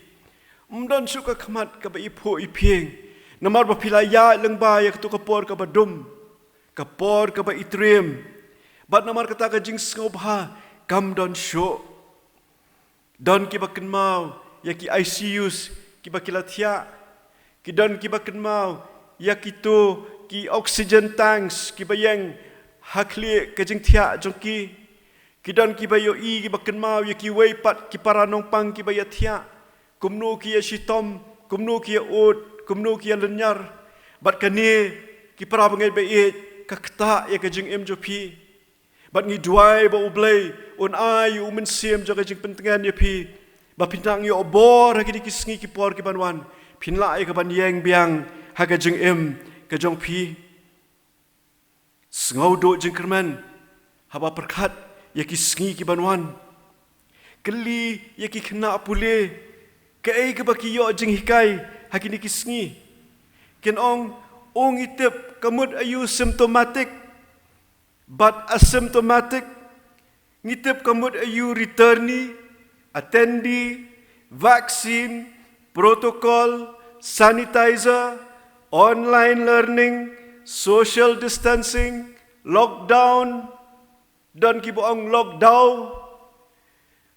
Ym don shuh ka khmat kaba iphuh iphieng namar ba phi la ïaid lyngba ïa kato ka por kaba dum, ka por kaba itriem. Bad namar kata ka jingsngewbha kam don shuh. Don kiba kynmaw ïa ki I C Us kiba ki la thiah. Ki don kiba kynmaw ïa kito ki oxygen tanks kiba ïeng ha khlieh ka jingthiah jong ki. Ki don kiba ïohi kiba kynmaw ïa kiwei pat ki para nongpang kiba ïa thiah. Kumno ki ïa shitom, kumno ki ïa ud, kumno ki ïa lynñiar. Bad kane ki para bangeit ba ïeit ka ktah ïa ka jingim jong phi. Bad ngi duwai ba U Blei un ai u mynsiem jong ka jingpyntngen ïa phi, ba phin nang ïoh bor ha kine ki sngi ki por kiban wan, phin lah ïa kaban ïeng biang ha ka jingim ka jong phi. Sngew duh jingkyrmen haba pyrkhat ïa ki sngi kiban wan. Kylli ïa ki khynnah pule kaei kaba ki ïoh jinghikai ha kine ki sngi. Kin ong, o ngi tip ka mut aïu symptomatic bad asymptomatic. Ngi tip ka mut aïu returnee, attendee, vaccine, protocol, sanitizer, online learning, social distancing, lockdown. Don kiba ong lockdown.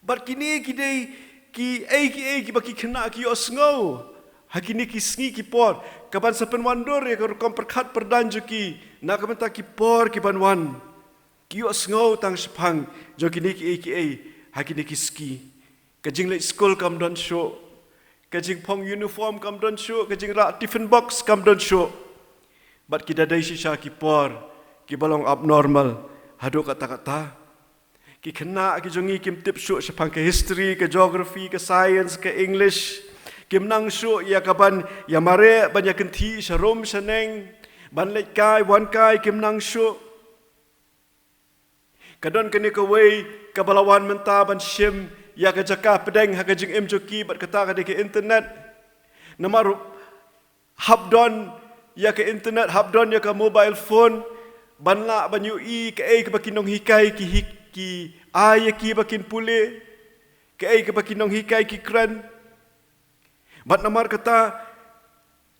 Bad kine ki dei kiei kiei kiba ki khynnah ki ïohsngew ha kine ki sngi ki por, kaban sa pynwandur ïa ka rukom pyrkhat pyrdaiñ jong ki na ka bynta ki por kiban wan. Ki ïohsngew tang shaphang jong kine kiei kiei ha kine ki sngi. Ka jingleit skul kam don shuh, ka jingphong uniform kam don shuh, ka jingrah tiffin box kam don shuh. Bad ki da dei shisha ki por kiba long abnormal haduh katta katta. Ki khynnah ki jong ngi kim tip shuh shaphang ka history, ka geography, ka science, ka English. Kim nang shuh ïa kaban ïa mareh ban ïa kynthih sharum shaneng, ban leit kai wan kai, kim nang shuh. Ka don kane kawei kaba la wan mynta ban shim ïa ka jaka pdeng ha ka jingim jong ki bad kata ka dei ka internet. Namar hap don ïa ka internet, hap don ïa ka mobile phone, ban lah ban ïohi kaei kaba ki nonghikai ki hi-, ki ai ïa ki ba kin pule, kaei kaba ki nonghikai ki kren. Bad namar kata,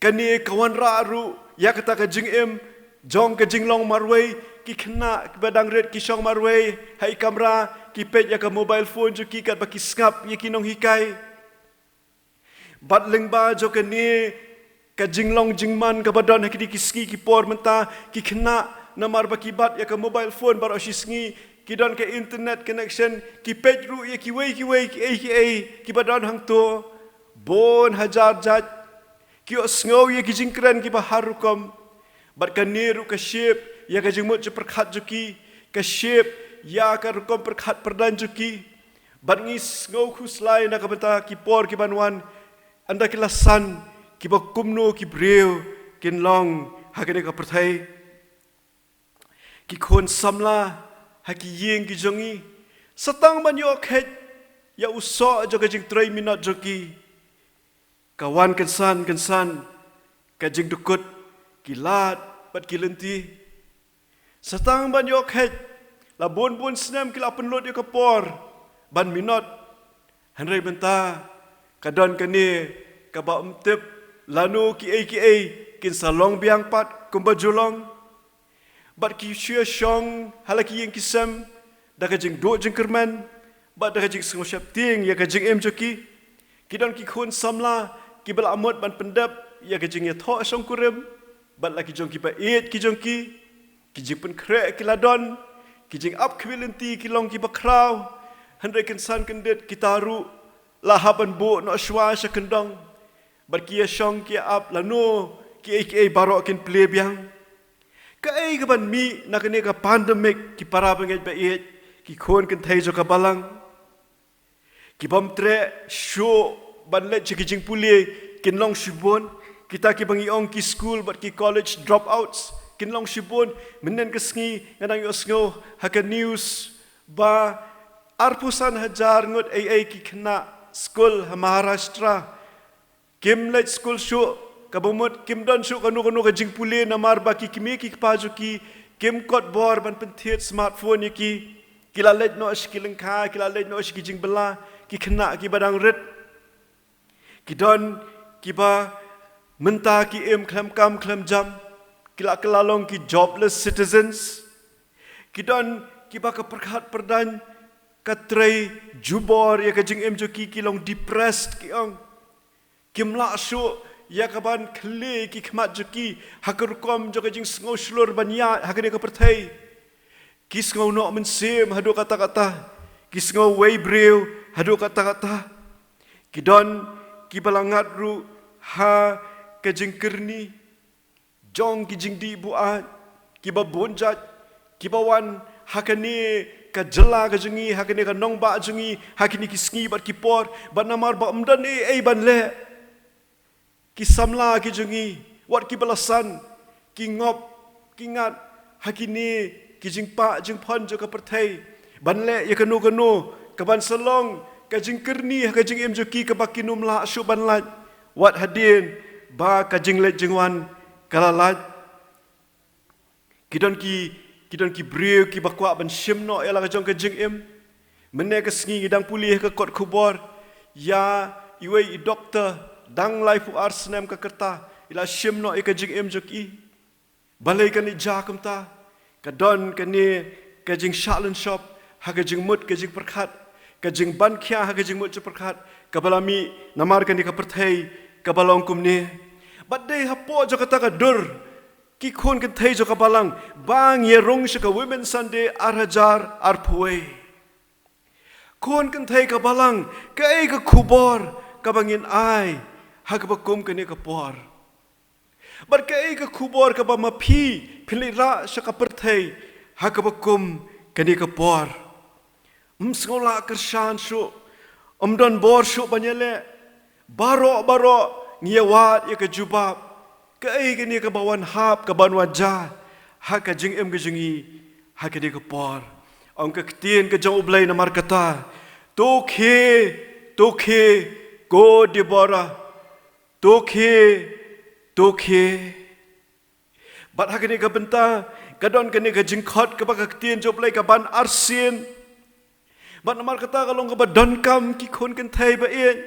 kane ka wanrah ruh ïa kata ka jingim jong ka jinglong marwei. Ki khynnah kiba dang rit ki shong marwei ha i kamra, ki peit ïa ka mobile phone jong ki katba ki sngap ïa ki nonghikai. Bad lyngba jong kane ka jinglong jingman kaba don ha kine ki sngi ki por mynta, ki khynnah namar ba ki bat ïa ka mobile phone baroh shi sngi, ki don ka internet connection, ki peit ruh ïa kiwei kiwei kiei kiei kiba don hangto. Bun hajar jait ki ïohsngew ïa ki jingkren kiba har rukom. Bad kane ruh ka shape ïa ka jingmut jingpyrkhat jong ki, ka shape ïa ka rukom pyrkhat pyrdaiñ jong ki. Bad ngi sngew khuslai na ka bynta ki por ki ban wan, ynda ki la san kiba kumno ki briew kin long ha kane ka pyrthei. Ki khun samla ha ki ïing ki jong ngi, sa tang ban ïoh kheit ïa u soh jong ka jingtrei minot jong ki, ka wan kynsan kynsan ka jingdukut, ki lad bad ki lynti. Sa tang ban ïoh kheit, la bun bun snem ki la pynlut ïa ka por ban minot. Hynrei mynta ka don kane kaba ym tip lano kiei kiei kin sa long biang pat kumba ju long. Bad ki shu ïa shong ha la ki ïing ki sem da ka jingduh jingkyrmen bad da ka jingsngew sheptieng ïa ka jingim jong ki. Ki don ki khun samla kiba la mut ban pyndep ïa ka jingïathoh shongkurim bad la ki jong kiba ïeit ki jong ki. Ki jingpynkhreh ki la don, ki jingap khmih lynti ki long kiba khraw. Hynrei kynsan kyndit kita ruh la hap ban buh noh shuwa sha kyndong. Bad ki ïa shong ki ïa ap lano kiei kiei baroh kin plie biang. Kaei kaban mih na kane ka pandemic, ki para bangeit ba ïeit, ki khun kynthei jong ka balang? Ki bym treh shuh ban leit sha ki jingpule kin long shibun. Kita kiba ngi ong ki school bad ki college dropouts kin long shibun. Mynnin ka sngi nga dang ïohsngew ha ka news ba arphew san hajar ngut ei ei ki khynnah skul ha Maharashtra kim leit skul shuh, kaba mut kim don shuh kano kano ka jingpule namar ba ki kmie ki kpa jong ki kim kot bor ban pynthied smartphone ïa ki. Ki la leit noh sha ki lyngkha, ki la leit noh sha ki jingbylla, ki khynnah kiba dang rit. Ki don kiba mynta ki im khlem kam khlem jam, ki la kylla long ki jobless citizens. Ki don kiba ka pyrkhat pyrdaiñ ka trei jubor ïa ka jingim jong ki, ki long depressed ki ong. Kim lah shuh ïa kaban khlieh ki khmat jong ki ha ka rukom jong ka jingsngew shlur ban ïaid ha kane ka pyrthei. Ki sngew noh mynsiem haduh katta katta, ki sngew wei briew haduh katta katta. Ki don kiba la ngat ruh ha ka jingkyrni jong ki jingdih buaid kiba bun jait kiba wan ha kane ka jylla ka jong ngi, ha kane ka nongbah jong ngi, ha kine ki sngi bad ki por, bad namar ba ym don ei ei ban leh, ki samla ki jong ngi, wat kiba la san, ki ngop ki ngat ha kine ki jingpah jingphon jong ka pyrthei ban leh ïa kano kano kaban sa long ka jingkyrni ha ka jingim jong ki kaba kin ym lah shuh ban lait, wat hadien ba ka jingleit jingwan ka la lait. Ki don ki, ki don ki briew kiba kwah ban shim noh ïa la ka jong ka jingim. Mynne ka sngi ngi dang pule ha ka kot khubor ïa iwei i doktor, dang laiphew ar snem ka rta, i la shim noh ïa ka jingim jong i. Balei kan i jia kumta? Ka don kane ka jingshah lynshop ha ka jingmut ka jingpyrkhat, ka jingban khia ha ka jingmut jingpyrkhat kaba la mih namar kane ka pyrthei kaba long kumne. Bad dei hapoh jong kata ka dur, ki khun kynthei jong ka balang, ba ngi ïa rung sha ka Women's Sunday ar hajar arphew wei. Khun kynthei ka balang, kaei ka khubor kaba ngin ai ha kaba kum kane ka por? Bad kaei ka khubor kaba ma phi phin leit rah sha ka pyrthei ha kaba kum kane ka por? Ym sngewlah kyrshan shuh, ym don bor shuh ban ïaleh. Baroh baroh ngi ïa wad ïa ka jubab. Kaei kane kaba wan hap, kaban wan jia ha ka jingim ka jong ngi ha kane ka por? Ong ka ktien ka jong U Blei namar kata, To khie, to khie, ko Deborah. To khie, to khie. Bad ha kane ka bynta, ka don kane ka jingkhot kaba ka ktien jong U Blei ka ban arsien. Bad namar kata ka long kaba donkam ki khun kynthei ba ïeit.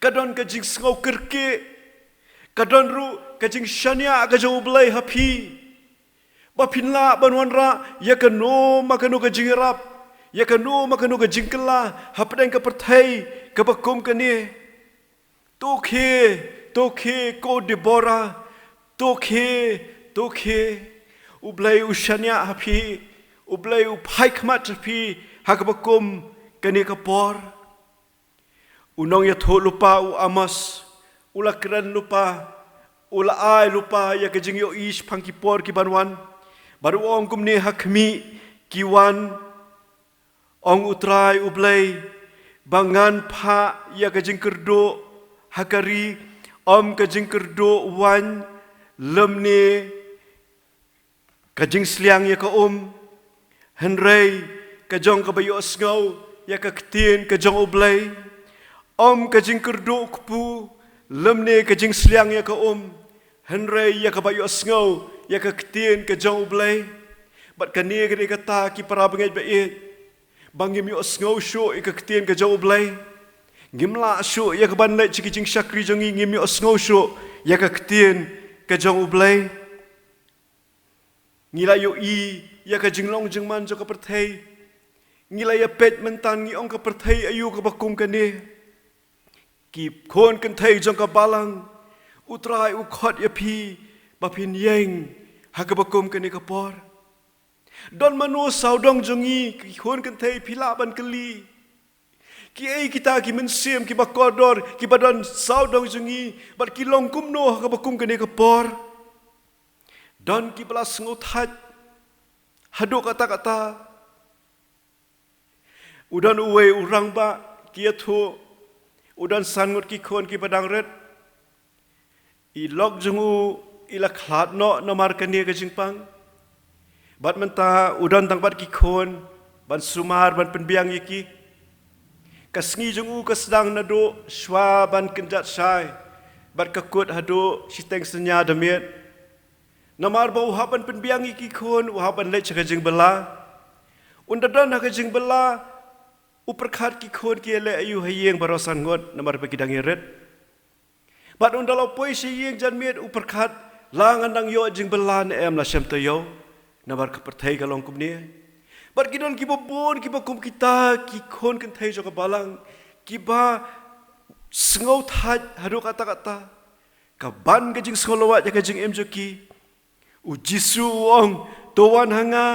Ka don ka jingsngew kyrkieh. Ka don ruh ka jingshaniah ka jong U Blei ha phi. Ba phin lah ban wanrah ïa kano ma kano ka jingïarap, ïa kano ma kano ka jingkylla hapdeng ka pyrthei kaba kum kane. To khie, to khie, ko Deborah. To khie, to khie. U Blei u shaniah ha phi. U Blei u phai khmat ha phi ha kaba kum kane ka por. U nongïathuhlypa u Amos u la kren lypa, u la ai lypa ïa ka jingïohi shaphang ki por ki ban wan. Bad u ong kumne ha khmih ki wan, ong U Trai U Blei, ba ngan phah ïa ka jingkyrduh ha ka ri, ym ka jingkyrduh waiñ lymne ka jingsliang ïa ka um, hynrei ka jong kaba ïohsngew ïa ka ktien ka jong U Blei. Ym ka jingkyrduh kpu lymne ka jingsliang ïa ka um, hynrei ïa kaba ïohsngew ïa ka ktien ka jong U Blei. Bad kane ka dei kata, ki para bangeit ba ïeit, ba ngim ïohsngew shuh ïa ka ktien ka jong U Blei. Ngim lah shuh ïa ka ban leit sha ki jingshakri jong ngi, ngim ïohsngew shuh ïa ka ktien ka jong U Blei. Ngi la ïohi ïa ka jinglong jingman jong ka pyrthei. Ngi la ïa peit mynta, ngi ong, ka pyrthei aïu kaba kum kane. Ki khun kynthei jong ka balang, U Trai u khot ïa phi ba phin ïeng ha kaba kum kane ka por. Don mano sawdong jong ngi, ki khun kynthei, phi lah ban kylli, kiei kita ki mynsiem kiba kordor kiba don sawdong jong ngi, bad ki long kumno ha kaba kum kane ka por. Don kiba la sngewthait haduh katta katta. U don uwei u rangbah, ki ïathuh, u don san ngut ki khun kiba dang rit. I lok jong u i la khlad noh namar kane ka jingpang. Bad mynta u don tang bad ki khun ban sumar, ban pynbiang ïa ki. Ka sngi jong u ka sdang naduh shwa ban kynjat shai bad ka kut haduh shiteng synñia da miet. Namar ba u hap ban pynbiang ïa ki khun, u hap ban leit sha ka jingbylla. Ynda don ha ka jingbylla, u pyrkhat ki khun ki ïaleh aïu ha ïing baroh san ngut namar ba ki dang ïarit. Bad ynda la poi sha ïing janmiet, u pyrkhat, la ngan dang ïoh jingbylla ne em, la shem taïew. Namar ka pyrthei ka long kumne. Bad ki don kiba bun kiba kum kita, ki khun kynthei jong ka balang, kiba sngewthait haduh katta katta. Ka ban ka jingsngewlawait ïa ka jingim jong ki. U Jisu u ong, to wan ha nga,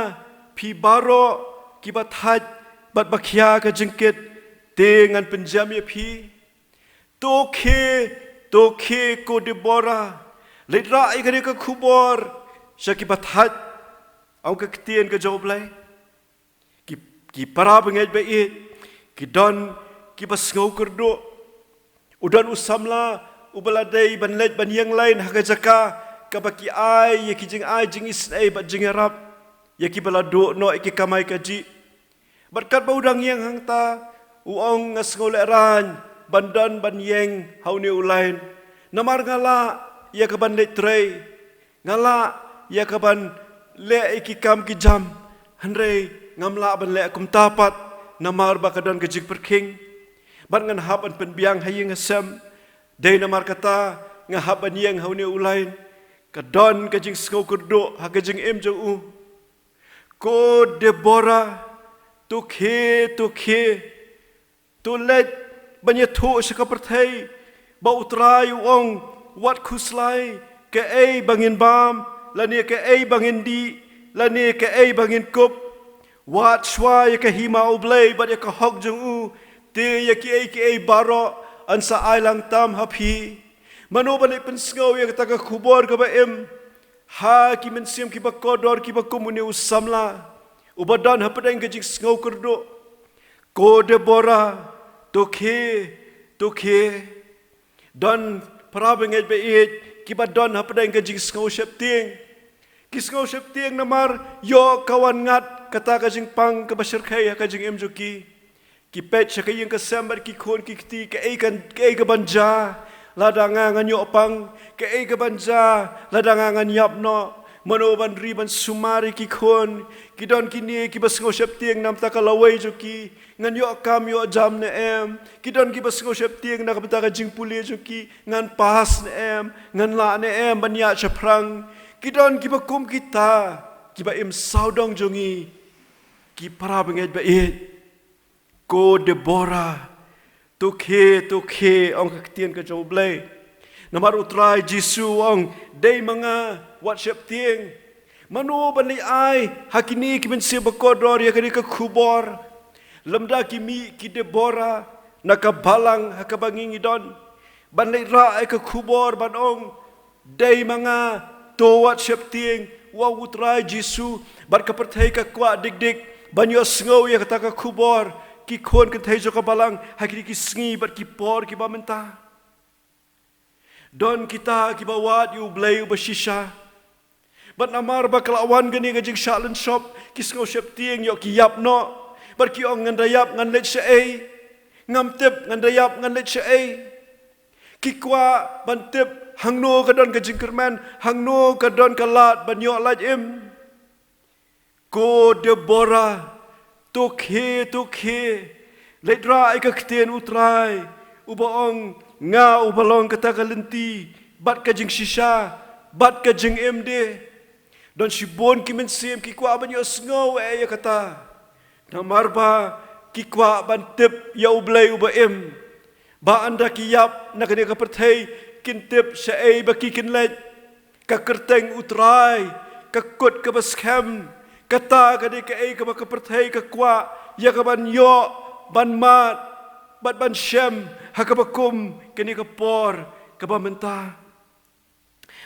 phi baroh kiba thait bad ba khia ka jingkit, te ngan pynjem ïa phi. To khie, to khie, ko Deborah. Leit rah ïa kane ka khubor sha kiba thait, ong ka ktien ka jong U Blei. Ki, ki para bangeit ba ïeit, ki don kiba sngew kyrduh. U don u samla uba la dei ban leit ban ïeng lain ha ka jaka kaba ki ai ïa ki jingai jingisynei bad jingïarap ïa kiba la duh noh ïa ki kamai kajih. Bad katba u dang ïeng hangta, u ong, nga sngew lehraiñ ban don ban ïeng ha une u lain. Namar nga lah ïa ka ban leit trei. Nga lah ïa ka ban leh ïa ki kam ki jam, hynrei ngam lah ban leh kumta pat namar ba ka don ka jingpyrkhing. Bad ngan hap ban pynbiang ha ïing ha sem. Dei namar kata nga hap ban ïeng ha une u lain. Ka don ka jingsngew kyrduh ha ka jingim jong u. Ko Deborah, to khie, to khie. To leit ban ïathuh sha ka pyrthei ba U Trai u ong, wat khuslai kaei ba ngin bam, lane kaei ba ngin dih, lane kaei ba ngin kup. Wat shuwa ïa ka hima U Blei bad ïa ka hok jong u, te ïa kiei kiei baroh yn sa ai lang tam ha phi. Mano ban leit pynsngew ïa kata ka khubor kaba im ha ki mynsiem kiba kordor kiba kum une u samla uba don hapdeng ka jingsngew kyrduh? Ko Deborah, to khie, to khie. Don para bangeit ba ïeit kiba don hapdeng ka jingsngew sheptieng. Ki sngew sheptieng namar ïoh ka wan ngat kata ka jingpang kaba shyrkhei ha ka jingim jong ki. Ki peit sha ka ïing ka sem bad ki khun ki kti, kaei kan, kaei ka ban jia lada nga ngan ïoh pang, kaei ka ban jia lada nga ngan ïap noh, mano ban ri ban sumar ïa ki khun. Ki don kine kiba sngew sheptieng na bynta ka lawei jong ki, ngan ïoh kam ïoh jam ne em. Ki don kiba sngew sheptieng na ka bynta ka jingpule jong ki, ngan pass ne em, ngan lah ne em ban ïaid shaphrang. Ki don kiba kum kita, kiba im sawdong jong ngi. Ki para bangeit ba ïeit, ko Deborah, to khie, to khie, ong ka ktien ka jong U Blei. Namar U Trai Jisu u ong, dei ma nga, wat sheptieng. Mano ban leit ai ha kine ki mynsiem ba kordor ïa kane ka khubor? Lymda ki mih ki Deborah na ka balang ha kaba ngi ngi don, ban leit rah ïa ka khubor ban ong, dei ma nga, to wat sheptieng, u ong U Trai Jisu, bad ka pyrthei ka kwah dik dik ban ïohsngew ïa kata ka khubor. Ki khun kynthei jong ka balang, ha kine ki sngi bad ki por kiba mynta, don kita kiba wad ïa U Blei uba shisha. Bad namar ba ka la wan kane ka jingshah lynshop, ki sngew sheptieng ïoh ki ïap noh. Bad ki ong, ngan da ïap ngan leit shaei? Ngam tip ngan da ïap ngan leit shaei. Ki kwah ban tip hangno ka don ka jingkyrmen, hangno ka don ka lad ban ïoh lait im. Ko Deborah, to khie, to khie, leit rah ïa ka ktien U Trai, uba ong, nga uba long kata ka lynti bad ka jingshisha bad ka jingim de. Don shibun ki mynsiem ki kwah ban ïohsngew ïa kata, namar ba ki kwah ban tip ïa U Blei uba im. Ba ynda ki ïap na kane ka pyrthei, kin tip shaei ba ki kin leit. Ka kyrteng U Trai, ka kut kaba skhem, kata ka dei kaei kaba ka pyrthei ka kwah ïa ka ban ïoh, ban mad bad ban shem ha kaba kum kane ka por kaba mynta.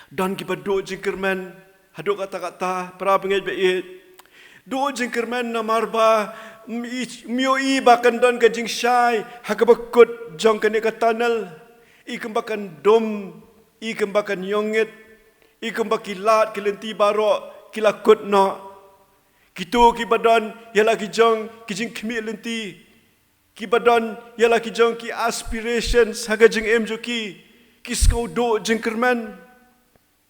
Don kiba duh jingkyrmen haduh katta katta, para bangeit ba ïeit. Duh jingkyrmen namar ba ym i-, ym ïohi ba kan don ka jingshai ha kaba kut jong kane ka tunnel. I kumba kan dum, i kumba kan ïongit, i kumba ki lad ki lynti baroh ki la kut noh. Kito kiba don ïa la ki jong ki jingkhmih lynti, kiba don ïa la ki jong ki aspirations ha ka jingim jong ki, ki sngew duh jingkyrmen.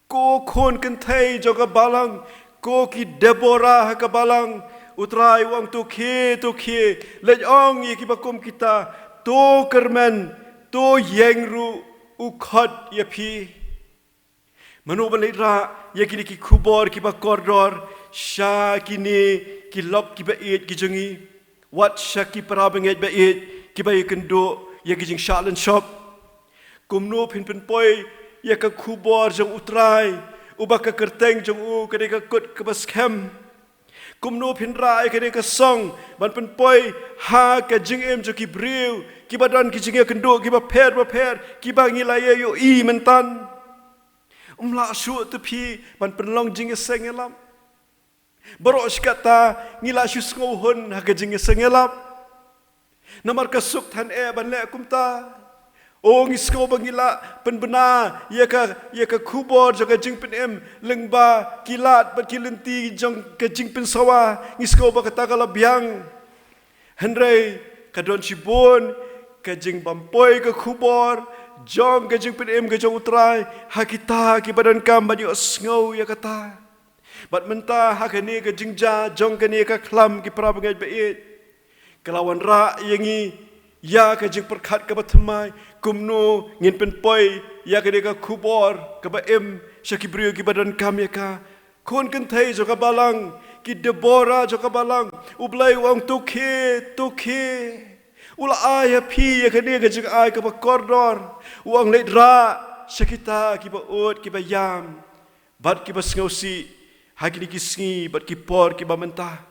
Ko khun kynthei jong ka balang, ko ki Deborah ha ka balang, U Trai u ong, to khie, to khie, leit ong ïa kiba kum kita, to kyrmen, to ïeng ruh, u khot ïa phi. Mano ban leit rah ïa kine ki khubor kiba kordor sha kine ki lok kiba ïeit ki jong ngi? Wat sha ki para bangeit ba ïeit kiba ïakynduh ïa ki jingshah lynshop. Kumno phin pynpoi ïa ka khubor jong U Trai, uba ka kyrteng jong u ka dei ka kut kaba skhem? Kumno phin rah ïa kane ka song ban pynpoi ha ka jingim jong ki briew kiba don ki jingïakynduh kiba pher bapher, kiba ngi la ïa ïohi mynta? Ym lah shuh te phi ban pynlong jingïaseng ïalap. Baroh shi katta ngi la shu sngewhun ha ka jingïaseng ïalap. Namar ka suk than eh ban leh kumta. O, ngi sngew ba ngi lah pynbna ïa ka, ïa ka khubor jong ka jingpynim lyngba ki lad bad ki lynti jong ka jingpynsawa. Ngi sngew ba kata ka la biang. Hynrei ka don shibun ka jingbym poi ka khubor jong ka jingpynim ka jong U Trai ha kita kiba donkam ban ïohsngew ïa kata. Bad mynta ha kane ka jingjia jong kane ka khlam, ki para bangeit ba ïeit, ka la wanrah ïa ngi ïa ka jingpyrkhat kaba thymmai, kumno ngin pynpoi ïa kane ka khubor kaba im sha ki briew kiba donkam ïa ka. Khun kynthei jong ka balang, ki Deborah jong ka balang, U Blei u ong, to khie, to khie. U la ai ha phi ïa kane ka jingai kaba kordor. U ong, leit rah sha kita kiba ud, kiba ïam bad kiba sngewsih ha kine ki sngi bad ki por kiba mynta,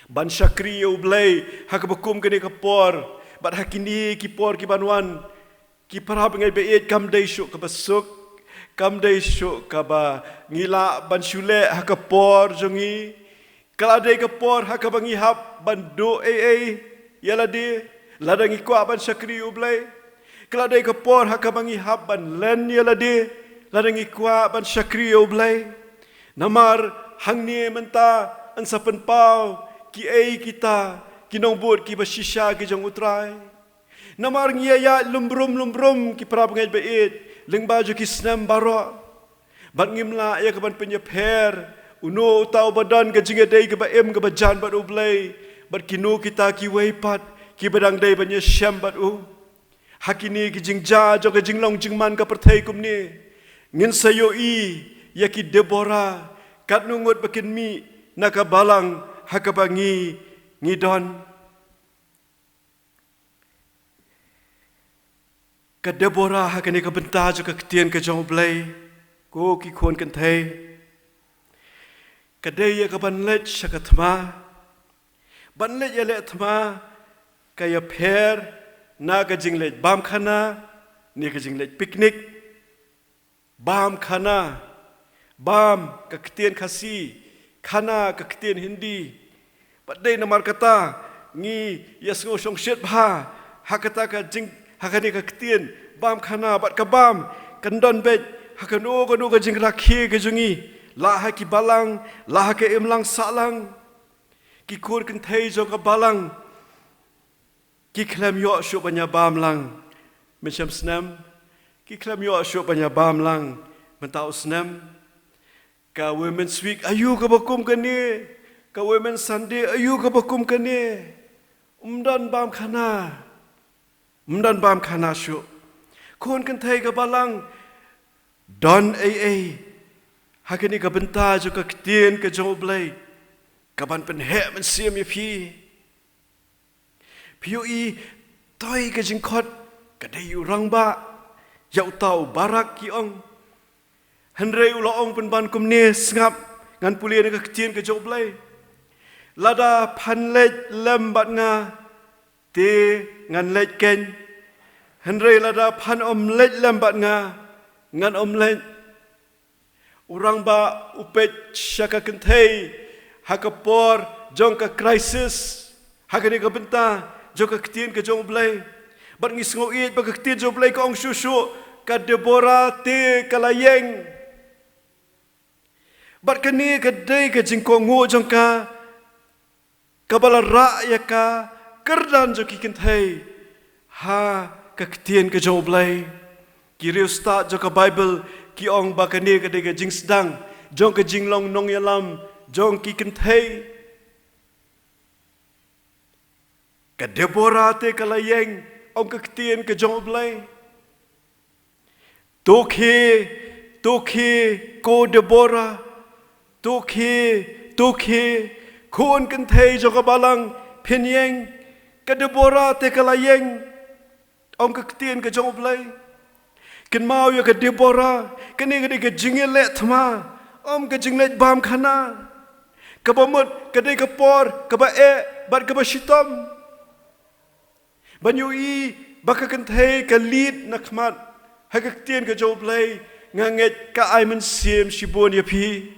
ban shakri ïa U Blei ha kaba kum kane ka por bad ha kine ki por kiban wan. Ki para bangeit ba ïeit, kam dei shuh kaba suk, kam dei shuh kaba ngi lah ban shu leh ha ka por jong ngi. Ka la dei ka por ha kaba ngi hap ban duh ei ei ïa lade lada ngi kwah ban shakri ïa U Blei. Ka la dei ka por ha kaba ngi hap ban len ïa lade lada ngi kwah ban shakri ïa U Blei. Namar hangne mynta yn sa pynpaw kiei kita ki nongbud kiba shisha ki jong U Trai. Namar ngi ïa ïaid lum brum lum brum ki para bangeit ba ïeit lyngba jong ki snem baroh. Bad ngim lah ïa ka ban pynïapher uno uta uba don ka jingïadei kaba im kaba jan bad U Blei bad kino kita kiwei pat kiba dang dei ban ïashem bad u. Ha kine ki jingjia jong ka jinglong jingman ka pyrthei kumne, ngin sa ïohi ïa ki Debora katno ngut ba kin mih na ka balang ha kaba ngi ngi don. Ka Debora ha kane ka bynta jong ka ktien ka jong U Blei, ko ki khun kynthei, ka dei ïa ka ban leit sha ka thma. Ban leit ïaleh thma ka ïapher na ka jingleit bam khana ne ka jingleit picnic. Bam khana, bam ka ktien Khasi, khana ka ktien Hindi. Bad dei namar kata ngi ïa sngew shongshit bha ha kata ka jing, ha kane ka ktien bam khana. Bad ka bam kan don beit ha kano kano ka jingrakhe ka jong ngi, la ha ki balang, la ha ka imlang sahlang. Ki khun kynthei jong ka balang ki khlem ïoh shuh ban ïa bam lang mynshem snem, ki khlem ïoh shuh ban ïa bam lang mynta u snem. Ka Women's Week aïu kaba kum kane, ka Women's Sunday aïu kaba kum kane. Ym don bam khana, ym don bam khana shuh. Khun kynthei ka balang, don ei ei ha kane ka bynta jong ka ktien ka jong U Blei ka ban pynheh mynsiem ïa phi. Phi ïohi, toi ka jingkhot ka dei ïa u rangbah, ïa uta u Barak ki ong. Hynrei u la ong pynban kumne, sngap, ngan pule na ka ktien ka jong U Blei. Lada phan leit lem bad nga, te ngan leit keiñ. Hynrei lada phan ym leit lem bad nga, ngan ym leit. U rangbah u peit sha ka kynthei ha ka por jong ka crisis, ha kane ka bynta jong ka ktien ka jong U Blei. Bad ngi sngew ïeit ba ka ktien jong U Blei ka ong shuh shuh, ka Debora te ka la ïeng. Bad kane ka dei ka jingkohnguh jong ka, kaba la rah ïa ka kyrdan jong ki kynthei ha ka ktien ka jong U Blei. Ki riewstad jong ka Baibl ki ong ba kane ka dei ka jingsdang jong ka jinglong nongïalam jong ki kynthei. Ka Debora te ka la ïeng, ong ka ktien ka jong U Blei. To khie, to khie, ko Debora. To khie, to khie, khun kynthei jong ka balang, phin ïeng. Ka Debora te ka la ïeng, ong ka ktien ka jong U Blei. Kynmaw ïa ka Debora, kane ka dei ka jingïaleh thma, ym ka jingleit bam khana. Kaba mut ka dei ka por kaba eh bad kaba shitom. Ban ïohi ba ka kynthei ka leit na khmat ha ka ktien ka jong U Blei, nga ngeit ka ai mynsiem shibun ïa phi.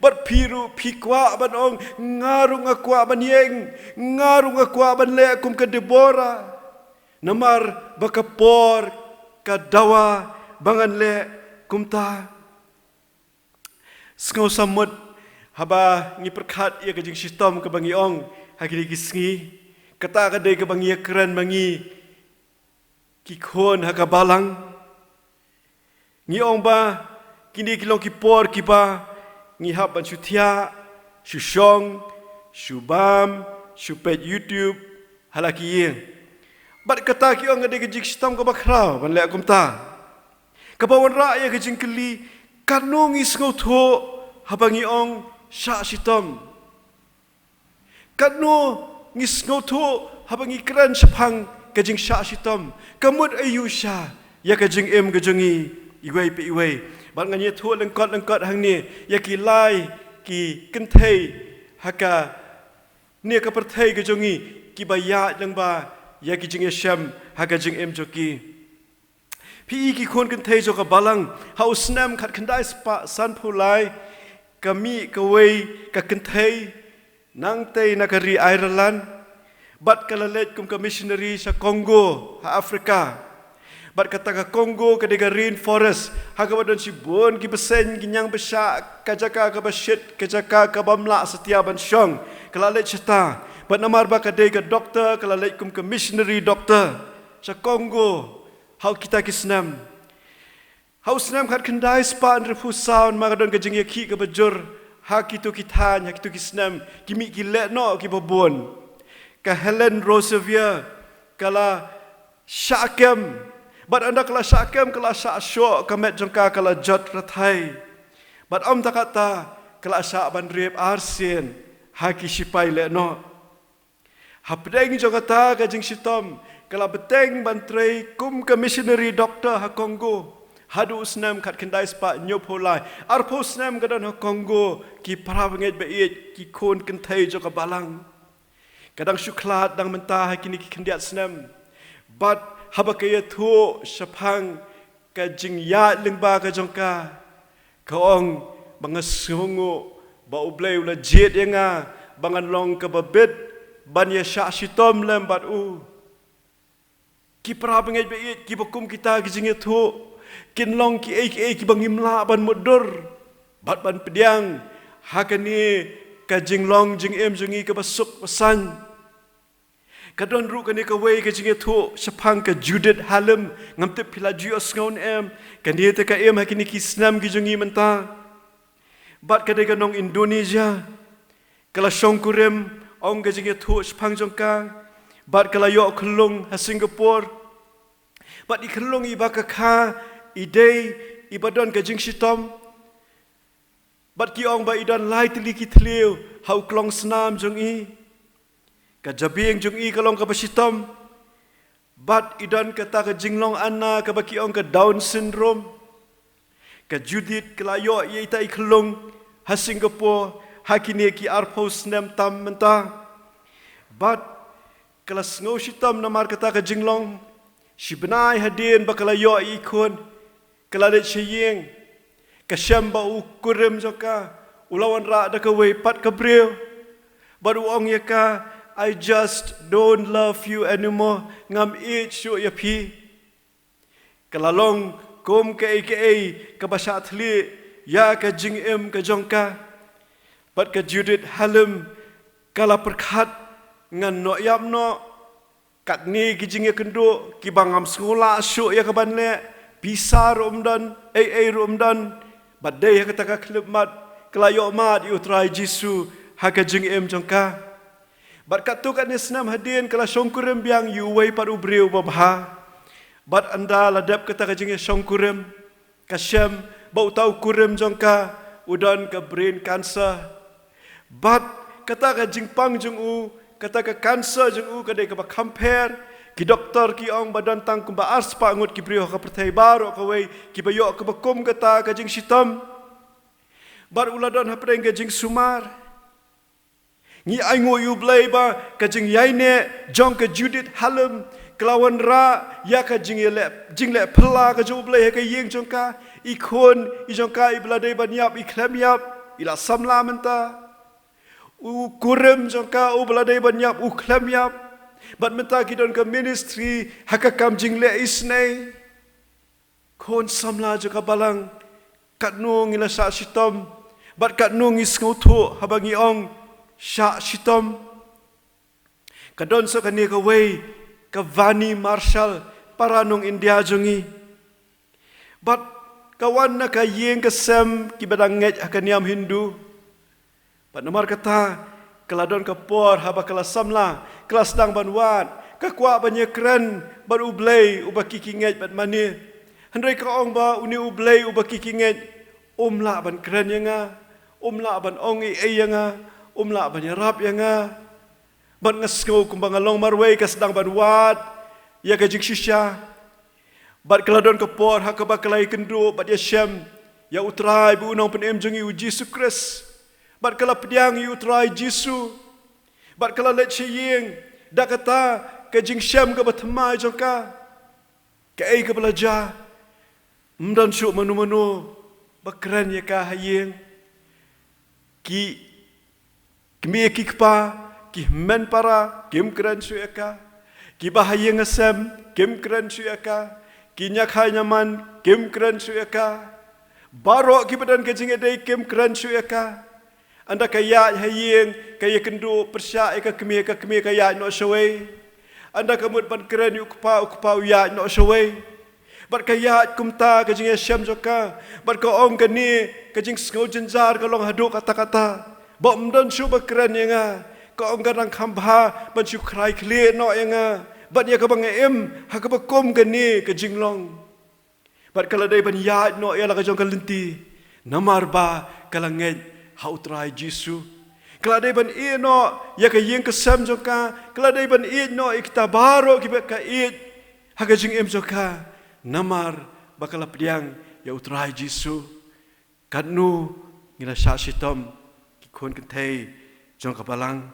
Bad phi ruh phi kwah ban ong, nga ruh nga kwah ban ïeng, nga ruh nga kwah ban leh kum ka Debora. Namar ba ka por ka dawa ba ngan leh kumta. Sngewsamut haba ngi pyrkhat ïa ka jingshitom kaba ngi ong ha kine ki sngi. Kata ka dei kaba ngi ïakren ma ngi ki khun ha ka balang. Ngi ong ba kine ki long ki por kiba ngi hap ban shu thiah, shu shong, shu bam, shu peit YouTube ha la ki ïing. Bad kata ki ong ka dei ka jingshitom kaba khraw ban leh kumta. Kaba wanrah ïa ka jingkylli, katno ngi sngewthuh haba ngi ong shah shitom? Katno ngi sngewthuh haba ngi kren shaphang ka jingshah shitom? Ka mut aïu sha ïa ka jingim ka jong ngi iwei pa iwei? Bad ngan ïathuh lyngkot lyngkot hangne ïa ki lai ki kynthei ha kane ka pyrthei ka jong ngi kiba ïaid lyngba ïa ki jingïashem ha ka jingim jong ki. Phi i ki khun kynthei jong ka balang, ha u snem khatkhyndai spah sanphew lai, ka mih kawei ka kynthei nangtei na ka ri Ireland, bad ka la leit kum ka missionary sha Congo ha Africa. Bad kata ka Congo ka dei ka rainforest ha kaba don shibun ki bseiñ, ki ñiang bashah, ka jaka kaba shit, ka jaka kaba ym lah satia ban shong. Ka la leit shata, Bad namar ba ka dei ka doktor, ka la leit kum ka missionary doctor sha Congo ha kita ki snem. Ha u snem khatkhyndai spah hynriewphew saw, namar ka don ka jingïakhih kaba jur ha kito ki thaiñ, ha kito ki snem, ki mih ki lehnoh kiba bun, ka Helen Roseveare ka la shah kem. Bad ynda ka la shah kem, ka la shah shoh, ka met jong ka ka la jot rathai. Bad ym tang katta, ka la shah ban rep arsien ha ki shipai lehnoh. Hapdeng jong kata ka jingshitom, ka la bteng ban trei kum ka missionary doctor ha Congo haduh u snem khatkhyndai spah hynñiewphew lai. Arphew snem ka don ha Congo, ki para bangeit ba ïeit, ki khun kynthei jong ka balang. Ka dang shu khlad dang mynta ha kine ki khyndiat snem. Bad haba ka ïathuh shaphang ka jingïaid lyngba ka jong ka, ka ong ba nga sngewnguh ba U Blei u la jied ïa nga ba ngan long kaba bit ban ïa shah shitom lem bad u. Ki para bangeit ba ïeit, kiba kum kita ki jingïathuh kin long kiei kiei kiba ngim lah ban mutdur. Bad ban pdiang ha kane ka jinglong jingim jong ngi kaba suk ba saiñ. Ka don ruh kane kawei ka jingïathuh shaphang ka Judith Halim, ngam tip phi la ju ïohsngew ne em. Kane te ka im ha kine ki snem ki jong ngi mynta. Bad ka dei ka nong Indonesia. Ka la shongkurim, ong ka jingïathuh shaphang jong ka. Bad ka la ïoh khyllung ha Singapore. Bad i khyllung iba ka kha i dei iba don ka jingshitom. Bad ki ong ba i don lai tylli ki thliew ha u klongsnam jong i. Ka jabieng jong i ka long kaba shitom. Bad i don kata ka jinglong Anna kaba ki ong ka Down syndrome. Ka Judith ka la ïoh ïa ita i khyllung ha Singapore ha kine ki arphew snem tam mynta. Bad ka la sngew shitom namar kata ka jinglong. Shi bnai hadien ba ka la ïoh ïa i khun, ka la leit sha ïing. Ka shem ba u kurim jong ka u la wanrah da kawei pat ka briew. Bad u ong ïa ka, "I just don't love you anymore." Ngam ïeit shuh ïa phi. Ka la long kum kaei kaei kaba shah thylliej ïa ka jingim ka jong ka. Bad ka Judith Halim ka la pyrkhat, "Ngan noh ïap noh. Katne ki jingïakynduh kiba ngam sngew lah shuh ïa ka ban leh, pisa ruh ym don, ei ei ruh ym don." Bad dei ha kata ka khyllipmat ka la ïoh mad ïa u Trai Jisu ha ka jingim jong ka. Bad katto katne snem hadien ka la shongkurim biang ïa uwei pat u briew babha. Bad ynda la dep kata ka jingïashongkurim, ka shem ba uta u kurim jong ka u don ka brain cancer. Bad kata ka jingpang jong u, kata ka cancer jong u ka dei kaba kham pher. Ki doktor ki ong ba don tang kumba arspah ngut ki briew ha ka pyrthei baroh kawei kiba ïoh kaba kum kata ka jingshitom. Bad u la don hapdeng ka jingsumar. Ngi ainguh ïa U Blei ba ka jingïaineh jong ka Judith Halim ka la wanrah ïa ka jingleh, jingleh phylla ka jong U Blei ha ka ïing jong ka. I khun i jong ka iba la dei ban ïap i khlem ïap, i la samla mynta. U kurim jong ka uba la dei ban ïap u khlem ïap. Bad mynta ki don ka ministry ha ka kam jingleh isynei. Khun samla jong ka balang, katno ngi la shah shitom, bad katno ngi sngewthuh haba ngi ong shah shitom. Ka don sa kane kawei ka Vani Marshall, para nong India jong ngi. Bad ka wan na ka ïing ka sem kiba dang ngeit ha ka niam Hindu. Bad namar kata, ka la don ka por haba ka la samla, ka la sdang ban wad, ka kwah ban ïakren bad U Blei uba ki ki ngeit bad mane. Hynrei ka ong ba une U Blei uba ki ki ngeit um lah ban kren ïa nga, um lah ban ong ei ei ïa nga, um lah ban ïarap ïa nga. Bad nga sngew kumba nga long marwei, ka sdang ban wad ïa ka jingshisha. Bad ka la don ka por ha kaba ka la ïakynduh bad ïashem ïa U Trai bad U Nongpynim jong ngi U Jisu Khrist. Bad ka la pdiang ïa U Trai Jisu. Bad ka la leit sha ïing da kata ka jingshem kaba thymmai jong ka. Kaei kaba la jia? Ym don shuh mano mano ba kren ïa ka ha ïing. Ki kmie ki kpa, ki hynmen para kim kren shuh ïa ka. Kiba ha ïing ha sem kim kren shuh ïa ka. Ki ñiakhai ñiaman kim kren shuh ïa ka. Baroh kiba don ka jingïadei kim kren shuh ïa ka. Ynda ka ïaid ha ïing, ka ïakynduh pyrshah ïa ka kmie, ka kmie ka ïaid noh shawei. Ynda ka mut ban kren ïa u kpa, u kpa u ïaid noh shawei. Bad ka ïaid kumta ka jingïashem jong ka. Bad ka ong kane, ka jingsngew jynjar ka long haduh katta katta. Ba ym don shuh ba kren ïa nga. Ka ong ka dang kham bha ban shu khrai khlieh noh ïa nga. Bad ïa kaba nga im, ha kaba kum kane ka jinglong. Bad ka la dei ban ïaid noh ïa la ka jong ka lynti. Namar ba ka la ngeit ha u Trai Jisu. Ka la dei ban ïeh noh ïa ka ïing ka sem jong ka. Ka la dei ban ïeh noh ïa kita baroh kiba ka ïeit ha ka jingim jong ka. Namar ba ka la pdiang ïa u Trai Jisu. Katno ngi la shah shitom ki khun kynthei jong ka balang.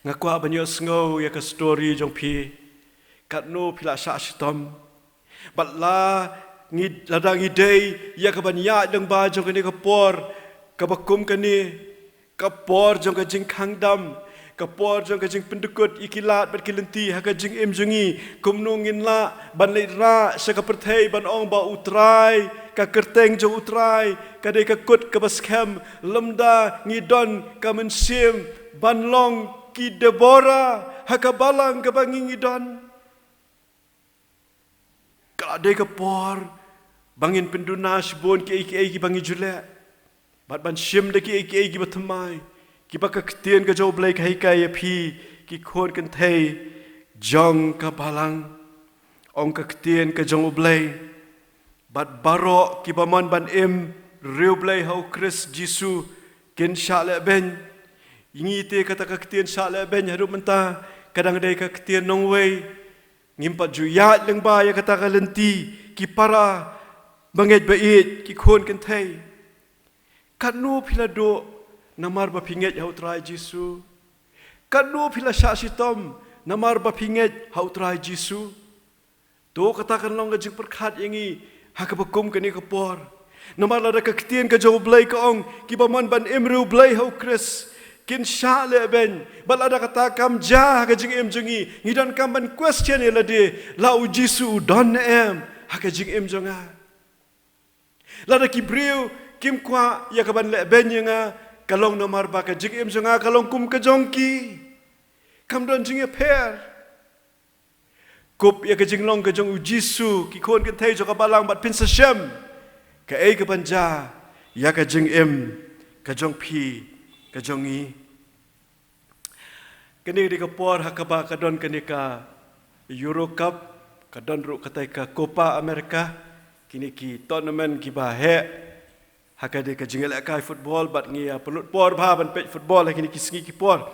Nga kwah ban ïohsngew ïa ka story jong phi. Katno phi la shah shitom. Bad la ngi, lada ngi dei ïa ka ban ïaid lyngba jong kane ka por kaba kum kane, ka por jong ka jingkhang dam, ka por jong ka jingpyndykut ïa ki lad bad ki lynti ha ka jingim jong ngi. Kumno ngin lah ban leit rah sha ka pyrthei ban ong ba u Trai, ka kyrteng jong u Trai ka dei ka kut kaba skhem, lymda ngi don ka mynsiem ban long ki Deborah ha ka balang kaba ngi ngi don. Ka la dei ka por ba ngin pynduna shibun kiei kiei kiba ngi ju leh. Bad ban shim da kiei kiei kiba thymmai, kiba ka ktien ka jong u Blei ka hikai ïa phi, ki khun kynthei jong ka balang. Ong ka ktien ka jong u Blei, bad baroh kiba mon ban im riewblei ha u Khrist Jisu kin shah lehbeiñ. Ngi te kata ka ktien shah lehbeiñ haduh mynta ka dang dei ka ktien nongwei. Ngim pat ju ïaid lyngba ïa kata ka lynti, ki para bangeit ba ïeit, ki khun kynthei. Katno phi la duh namar ba phi ngeit ha u Trai Jisu? Katno phi la shah shitom namar ba phi ngeit ha u Trai Jisu? To kata kan long ka jingpyrkhat ïa ngi ha kaba kum kane ka por. Namar lada ka ktien ka jong u Blei ka ong, kiba mon ban im riewblei ha u Khrist kin shah lehbeiñ. Bad lada kata kam jia ha ka jingim jong ngi, ngi donkam ban question ïa lade, la u Jisu u don ne em ha ka jingim jong nga? Lada ki briew kim kwah ïa ka ban lehbeiñ ïa nga, ka long namar ba ka jingim jong nga ka long kum ka jong ki. Kam don jingïapher. Kup ïa ka jinglong ka jong u Jisu, ki khun kynthei jong ka balang, bad phin sa shem kaei ka ban jia ïa ka jingim ka jong phi, ka jong ngi. Kane ka dei ka por ha kaba ka don kane ka Euro Cup, ka don ruh katai ka Copa America, kine ki tournament kiba heh ha ka dei ka jingïalehkai football, bad ngi ïa pynlut por bha ban peit football ha kine ki sngi ki por.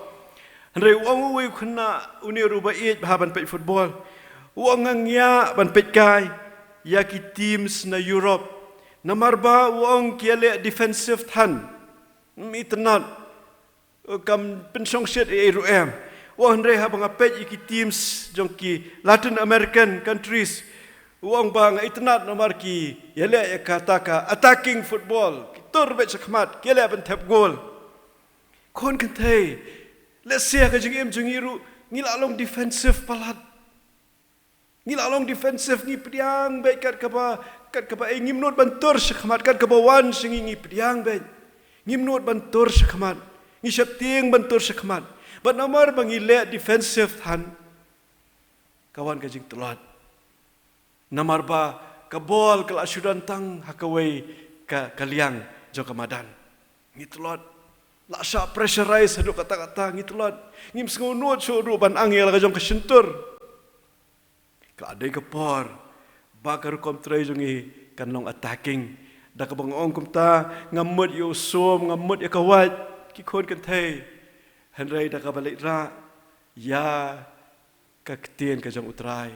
Hynrei u ong uwei u khynnah, une ruh ba ïeit bha ban peit football, u ong, nga ngiah ban peit kai ïa ki teams na Europe. Namar ba u ong ki ïaleh defensive than. Ym itynnad. Kam pynshongshit ei ei ruh em. U ong hynrei haba nga peit ïa ki teams jong ki Latin American countries, u ong ba nga itynnad namar ki ïaleh ïa kata ka attacking football, ki tur beit shakhmat, ki ïaleh ban thep goal. Khun kynthei, lehse ha ka jingim jong ngi ruh ngi la long defensive palat. Ngi la long defensive, ngi pdiang beit kat kaba, kat kaba ei, ngim nud ban tur shakhmat, kat kaba wan sha ngi ngi pdiang beit. Ngim nud ban tur shakhmat, ngi sheptieng ban tur shakhmat. Bad namar ba ngi leh defensive than, ka wan ka jingtlot. Namar ba ka bol ka la shu don tang ha kawei ka, ka liang jong ka madan. Ngi tlot. La shah pressurize haduh katta katta, ngi tlot. Ngim sngewnud shuh ruh ban ang ïa la ka jong ka shyntur. Ka la dei ka por ba ka rukom trei jong ngi kan long attacking. Da kaba nga ong kumta, ngam mut ïa u sum, ngam mut ïa ka wait, ki khun kynthei. Hynrei da kaba leit rah ïa ka ktien ka jong u Trai,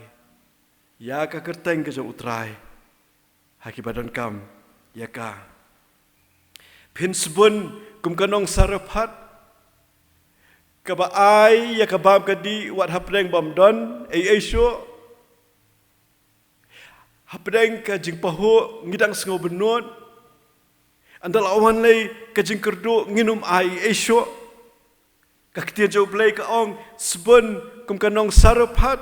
ïa ka kyrteng ka jong u Trai, ha kiba donkam ïa ka. Phin sbun kum ka nong Sarephat, kaba ai ïa ka bam ka dih wat hapdeng bym don ei ei shuh. Hapdeng ka jingpahuh ngi dang sngew bynnud. Ynda la wan lei ka jingkyrduh ngin ym ai ei ei shuh. Ka ktien jong u Blei ka ong, sbun kum ka nong Sarephat.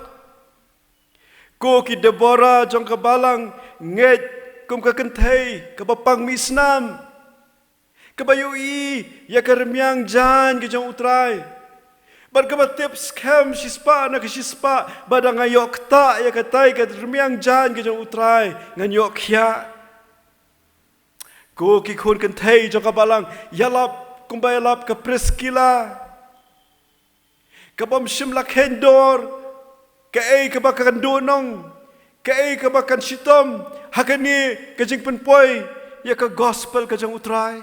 Ko ki Deborah jong ka balang, ngeit kum ka kynthei kaba pang mih snam. Kaba ïohi ïa ka rmiang jaiñ ka jong U Trai. Bad kaba tip skhem shispah na ka shispah ba da nga ïoh ktah ïa katai ka rmiang jaiñ ka jong U Trai, ngan ïoh khiah. Ko ki khun kynthei jong ka balang, ïalap kumba ïalap ka Priskila. Ka bym shym la kheiñ dor kaei kaba kan duhnong, kaei kaba kan shitom ha kane ka jingpynpoi ïa ka gospel ka jong U Trai.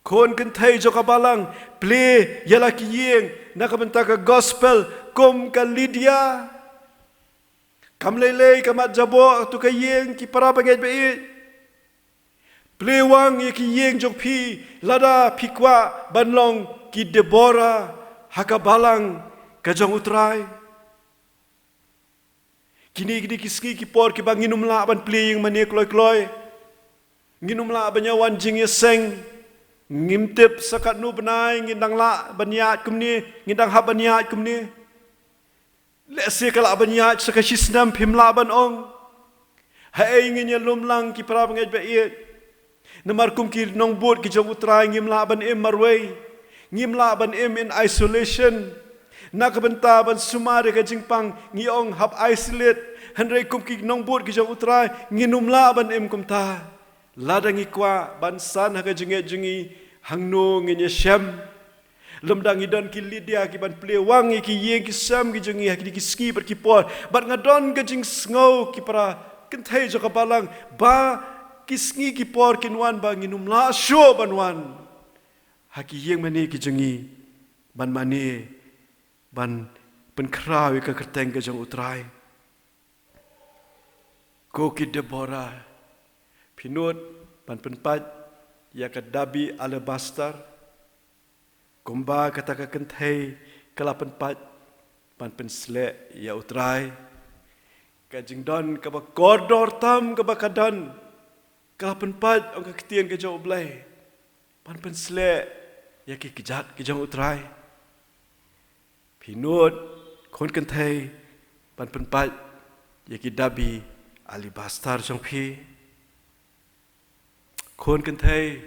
Khun kynthei jong ka balang, plie ïa la ki ïing na ka bynta ka gospel kum ka Lydia. Kam lei lei ka mat jaboh tu ka ïing, ki para bangeit baieit. Plie wang ïa ki ïing jong phi lada phi kwah ban long ki Deborah ha ka balang ka jong U Trai. Kine, kine ki sngi ki por kiba ngin ym lah ban plie ïing mane kloi kloi. Ngin ym lah ban ïa wan jingïaseng. Ngim tip sa katno bnai ngin dang lah ban ïaid kumne, ngin dang hap ban ïaid kumne. Lehse ka lah ban ïaid sa ka shi snem phim lah ban ong. Haei ngin ïalum lang ki para bangeit baieit. Namar kum ki nongbud ki jong U Trai ngim lah ban im marwei. Ngim lah ban im in isolation. Na ka bynta ban sumar ïa ka jingpang ngi ong hap isolate. Hynrei kum ki nongbud ki jong U Trai ngin ym lah ban im kumta. Lada ngi kwah ban san ha ka jingngeit jong ngi, hangno ngin ïashem. Lymda ngi don ki Lydia kiban plie wang ïa ki ïing ki sem ki jong ngi ha kine ki sngi bad ki por. Bad nga don ka jingsngew ki para kynthei jong ka balang ba ki sngi ki por kin wan ba ngin ym lah shuh ban wan ha ki ïing mane ki jong ngi ban mane, ban pynkhraw ïa ka kyrteng ka jong U Trai. Ko ki Deborah, phi nud ban pynpait ïa ka dabi alabaster kumba kata ka kynthei ka la pynpait ban pynsleh ïa U Trai. Ka jingdon kaba kordor tam kaba ka don, ka la pynpait, ong ka ktien ka jong U Blei, ban pynsleh ïa ki kjat ki jong U Trai. Phi nud, khun kynthei, ban pynpait ïa ki dabi alabaster jong phi. Khun kynthei,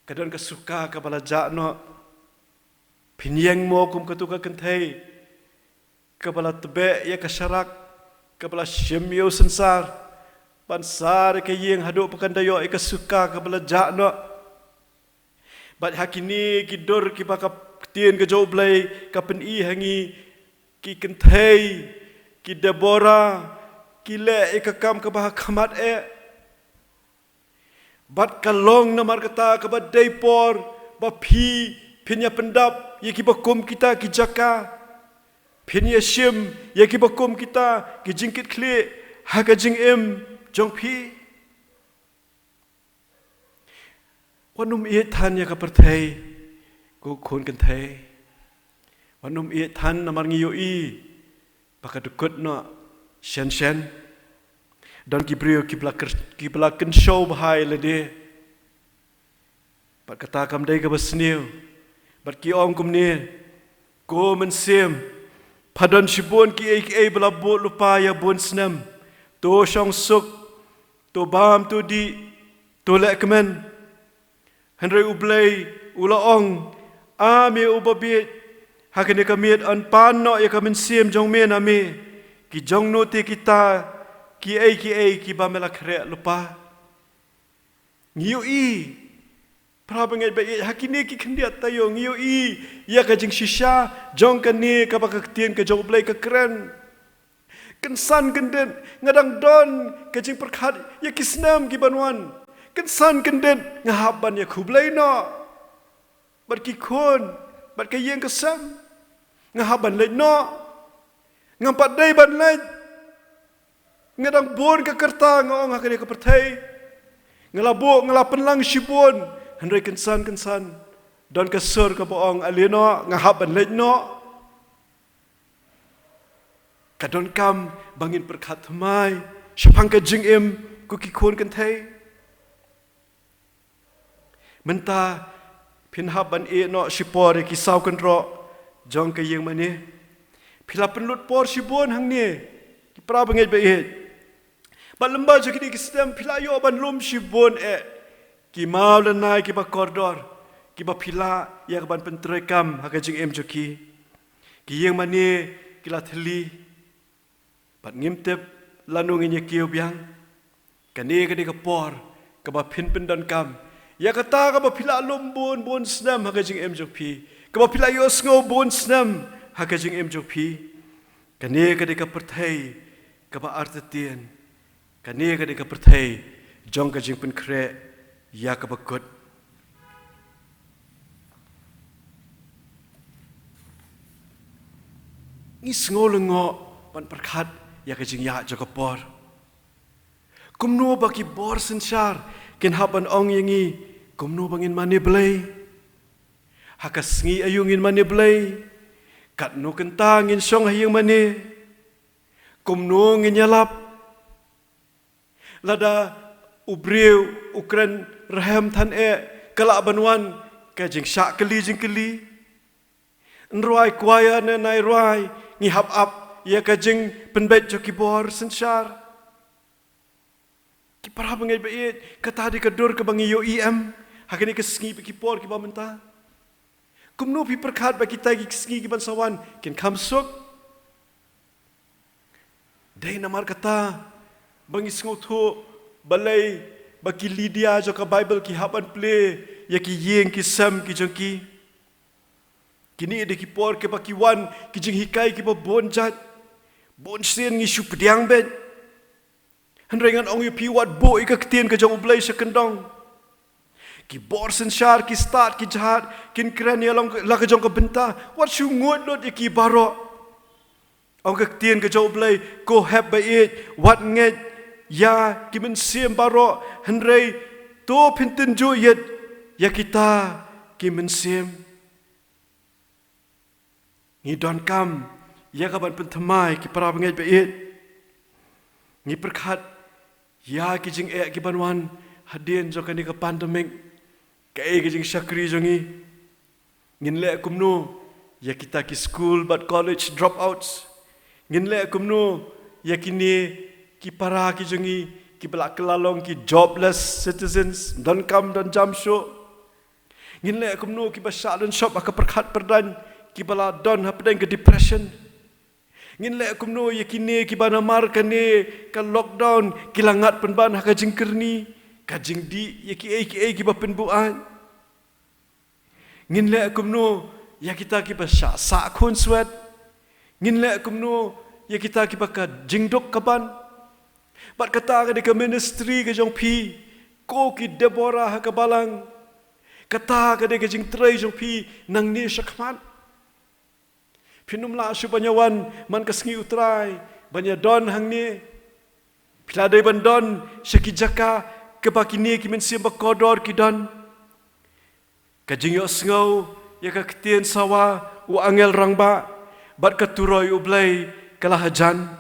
ka don ka suka kaba la jah noh. Phin ïeng mo kum katu ka kynthei kaba la tbeh ïa ka sharak, kaba la shim ïa u synsar, ban sar ïa ka ïing haduh ba kan da ïoh ïa ka suka kaba la jah noh. Bad ha kine ki dur kiba ka ktien ka jong U Blei ka pyni ha ngi, ki kynthei, ki Deborah, ki leh ïa ka kam kaba ha khmat eh. Bad ka long namar kata kaba dei por ba phi phin ïa pyndap ïa kiba kum kita ki jaka. Phin ïa shim ïa kiba kum kita ki jingkitkhlieh ha ka jingim jong phi. Wat nym ïeit than ïa ka pyrthei, ko khun kynthei. Wat nym ïeit than namar ngi ïohi ba ka dkut noh shen shen. Don ki briew kiba la kyr-, kiba la kynshew bha ïa lade. Bad kata kam dei kaba sniew. Bad ki ong kumne, ko mynsiem, pha don shibun kiei kiei ba la buh lypa ïa bun snem. To shong suk, to bam, to dih, to leh kmen. Hynrei U Blei u la ong, A me uba bieit, ha kane ka miet yn pan noh ïa ka mynsiem jong me na me. Ki jong no te kita kiei kiei kiba me la khreh lypa? Ngi ïohi, para bangeit baieit, ha kine ki khyndiat taïew ngi ïohi ïa ka jingshisha jong kane kaba ka ktien ka jong U Blei ka kren. Kynsan kyndit nga dang don ka jingpyrkhat ïa ki snem kiban wan. Kynsan kyndit nga hap ban ïa khublei noh bad ki khun, bad ka ïing ka sem. Nga hap ban leit noh. Ngam pat dei ban leit. Nga dang bun ka kyrta, nga ong, ha kane ka pyrthei. Nga la buh, nga la pynlang shibun. Hynrei kynsan kynsan don ka sur kaba ong, Ale noh, nga hap ban leit noh. Ka donkam ba ngin pyrkhat thymmai shaphang ka jingim, ko ki khun kynthei. Mynta phin hap ban ïeh noh shipor ïa ki saw kynroh jong ka ïing mane. Phi la pynlut por shibun hangne, ki para bangeit baieit. Bad lyngba jong kine ki snem phi la ïoh ban lum shibun eh. Ki maw lane kiba kordor, kiba phi lah ïa ka ban pyntreikam ha ka jingim jong ki. Ki ïing mane ki la thylli. Bad ngim tip lano ngin ïa kiew biang. Kane ka dei ka por kaba phin pyndonkam ïa kata kaba phi la lum bun bun snem ha ka jingim jong phi, kaba phi la ïohsngew bun snem ha ka jingim jong phi. Kane ka dei ka pyrthei kaba artatien. Kane ka dei ka pyrthei jong ka jingpynkhreh ïa kaba kut. Ngi sngew lyngngoh ban pyrkhat ïa ka jingïaid jong ka por. Kumno ba ki bor synshar kin hap ban ong ïa ngi, kumno ba ngin mane Blei? Ha ka sngi aïu ngin mane Blei? Katno kynta ngin shong ha ïing mane? Kumno ngin ïalap? Lada u briew u kren rhem than eh, ka lah ban wan ka jingshah kylli jingkylli. Nrwai kwaya ne nai rwai, ngi hap ap ïa ka jingpynbeit jong ki bor synshar. Ki para bangeit ba ïeit, kata dei ka dur kaba ngi ïohi em ha kane ka sngi bad ki por kiba mynta? Kumno phi pyrkhat ba kita ki sngi kiban sa wan kin kham suk? Dei namar kata ba ngi sngewthuh balei ba ki Lidia jong ka Baibl ki hap ban plie ïa ki ïing ki sem ki jong ki. Kine dei ki por kiba ki wan ki jinghikai kiba bun jait. Bun sien ngi shu pdiang beit. Hynrei ngan ong ïa phi, wat buh ïa ka ktien ka jong U Blei sha kyndong. Ki bor synshar, ki stad, ki jahaj kin kren ïa long la ka jong ka bynta. Wat shu nguid lut ïa ki baroh. Ong ka ktien ka jong U Blei, ko hep ba ïeit, wat ngeit ïa ki mynsiem baroh, hynrei to phin tynjuh ïeit ïa kita ki mynsiem. Ngi donkam ïa ka ban pynthymmai, ki para bangeit ba ïeit. Ngi pyrkhat ïa ki jingeh kiban wan hadien jong kane ka pandemic. Kaei ka jingshakri jong ngi? Ngin leh kumno ïa kita ki school bad college dropouts? Ngin leh kumno ïa kine ki para ki jong ngi kiba la kylla long ki jobless citizens, donkam donjam shuh? Ngin leh kumno kiba shah don shop ha ka pyrkhat pyrdaiñ, kiba la don hapdeng ka depression? Ngin leh kumno ïa kine kiba namar kane ka lockdown ki la ngat pynban ha ka jingkyrni, ka jingdih ïa kiei kiei kiba pynbuaid? Ngin leh kumno ïa kita kiba shah sah khun swet? Ngin leh kumno ïa kita kiba ka jingduk ka ban? Bad kata ka dei ka ministry ka jong phi, ko ki Deborah ha ka balang. Kata ka dei ka jingtrei jong phi nangne shakhmat. Phin ym lah shuh ban ïa wan man ka sngi U Trai ban ïa don hangne. Phi la dei ban don sha ki jaka kiba kine ki mynsiem ba kordor ki don. Ka jingïohsngew ïa ka ktien sawa u angel rangbah bad ka turoi U Blei ka la hajan.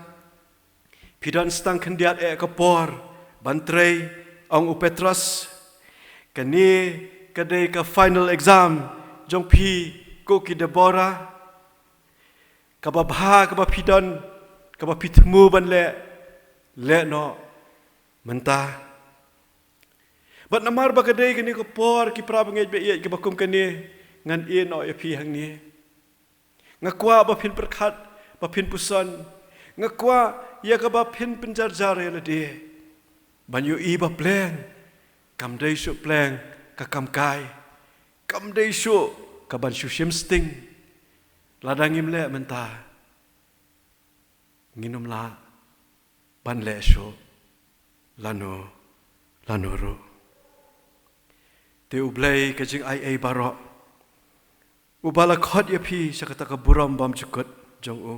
Phi don tang khyndiat eh ka por ban trei, ong u Petros. Kane ka dei ka final exam jong phi, ko ki Deborah. Kaba bha kaba phi don, kaba phi thmu ban leh, leh noh mynta. Bad namar ba ka dei kane ka por, ki para bangeit ba ïeit, kaba kum kane, ngan ïehnoh ïa phi hangne. Nga kwah ba phin pyrkhat, ba phin puson. Nga kwah ïa kaba phin pynjarjar ïa lade. Ban ïohi ba pleng kam dei shuh pleng ka kam kai. Kam dei shuh ka ban shu shim sting. Lada ngim leh mynta, ngin ym lah ban leh shuh lano lano ruh. Te U Blei ka jingaiei baroh, uba la khot ïa phi sha kata ka burom bymjukut jong u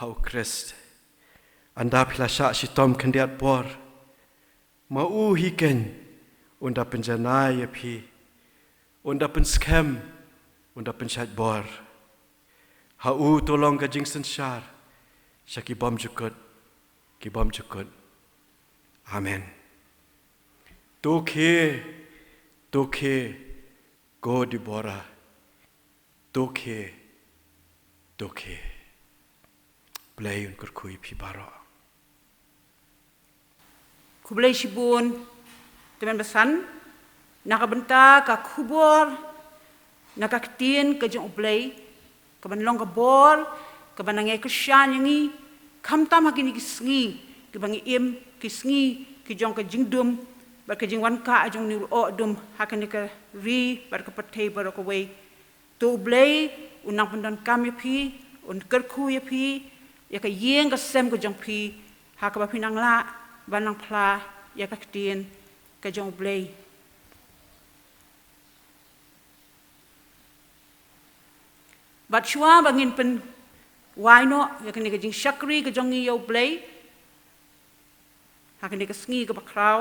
ha U Khrist, ynda phi la shah shitom khyndiat por, ma u hi keiñ un da pynjanai ïa phi, un da pynskhem, un da pynshait bor. Ha u to long ka jingsynshar sha ki bymjukut, ki bymjukut. Amen. To khie, to khie, ko Deborah. To khie, to khie. Blei un kyrkhu ïa phi baroh. Khublei shibun. Tymmen basan, Na ka bynta ka khubor na ka ktien ka jong U Blei, ka ban long ka bor ka ban nang ïai kyrshan ïa ngi, khamtam ha kine ki sngi kiba ngi im, ki sngi ki jong ka jingdum bad ka jingwan kah jong une u lyoh dum ha kane ka ri bad ka pyrthei baroh kawei. To U Blei un nang pyndonkam ïa phi, un kyrkhu ïa phi, ïa ka ïing ka sem ka jong phi, ha kaba phin nang lah ban nang phla ïa ka ktien ka jong U Blei. Bad shuwa ba ngin pynwai noh ïa kane ka jingshakri ka jong ngi ïa U Blei ha kane ka sngi kaba khraw,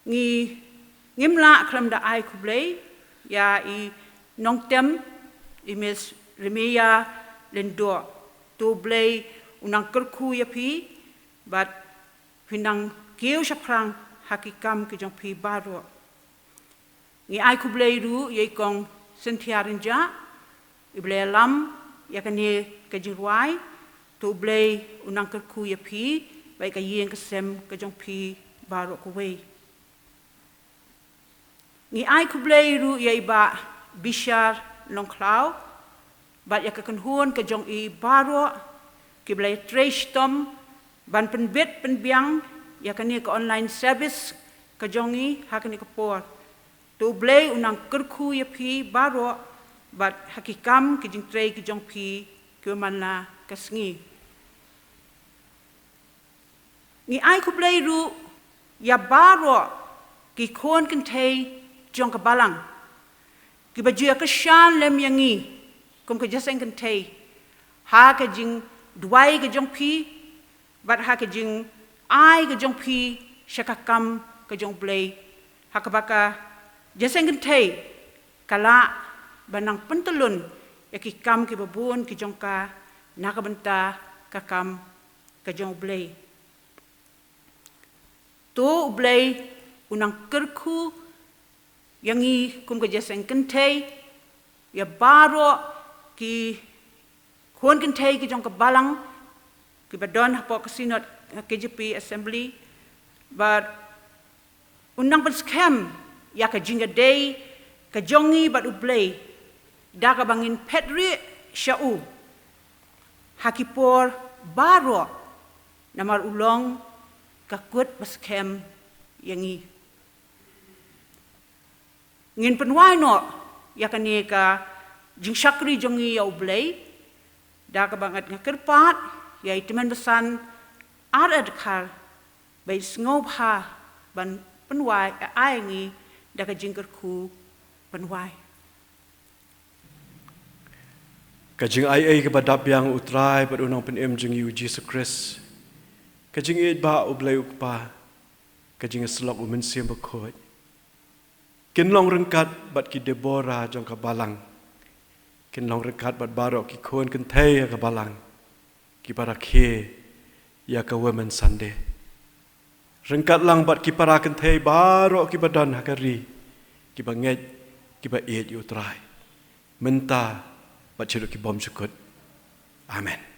ngi, ngim lah khlem da ai khublei ïa i nongtem, i Miss Remia Lyngdoh. To U Blei un nang kyrkhu ïa phi bad phin nang kiew shaphrang ha ki kam ki jong phi baroh. Ngi ai khublei ruh ïa i Kong Cynthia Rynjah, iba la ïalam ïa kane ka jingrwai. To U Blei un nang kyrkhu ïa phi bad ïa ka ïing ka sem ka jong phi baroh kawei. Ngi ai khublei ruh ïa i Bah Bishar Nongkhlaw bad ïa ka kynhun ka jong i baroh kiba la ïatrei shitom ban pynbit pynbiang ïa kane ka online service ka jong ngi ha kane ka por. To U Blei un nang kyrkhu ïa phi baroh bad ha ki kam ki jingtrei ki jong phi kiba man la ka sngi. Ngi ai khublei ruh ïa baroh ki khun kynthei jong ka balang kiba ju ïa kyrshan lem ïa ngi kum ka jingïaseng kynthei ha ka jingduwai ka jong phi bad ha ka jingai ka jong phi sha ka kam ka jong U Blei, ha kaba ka jingïaseng kynthei ka lah ban nang pyntyllun ïa ki kam kiba bun ki jong ka na ka bynta ka kam ka jong U Blei. To U Blei un nang kyrkhu ïa ngi kum ka jingïaseng kynthei, ïa baroh ki khun kynthei ki jong ka balang kiba don hapoh ka Synod, K J P Assembly, bad un nang pynskhem ïa ka jingïadei ka jong ngi bad U Blei da kaba ngin phet rieh sha u ha ki por baroh, namar u long ka kut ba skhem ïa ngi. Ngin pynwai noh ïa kane ka jingshakri jong ngi ïa U Blei da kaba ngat nga kyrpad ïa i Tymmen Basan R. Dkhar ba i sngewbha ban pynwai, ai ngi da ka jingkyrkhu pynwai. Ka jingaiei kaba dap biang U Trai bad U Nongpynim jong ngi U Jisu Khrist, ka jingïeit ba U Blei U Kpa, ka jingïasyllok U Mynsiem Bakhuid, kin long ryngkat bad ki Deborah jong ka balang. Kin long ryngkat bad baroh ki khun kynthei ha ka balang kiba rakhe ïa ka Women Sunday. Ryngkat lang bad ki para kynthei baroh kiba don ha ka ri, kiba ngeit, kiba ïeit ïa U Trai mynta bad shaduh ki bymjukut. Amen.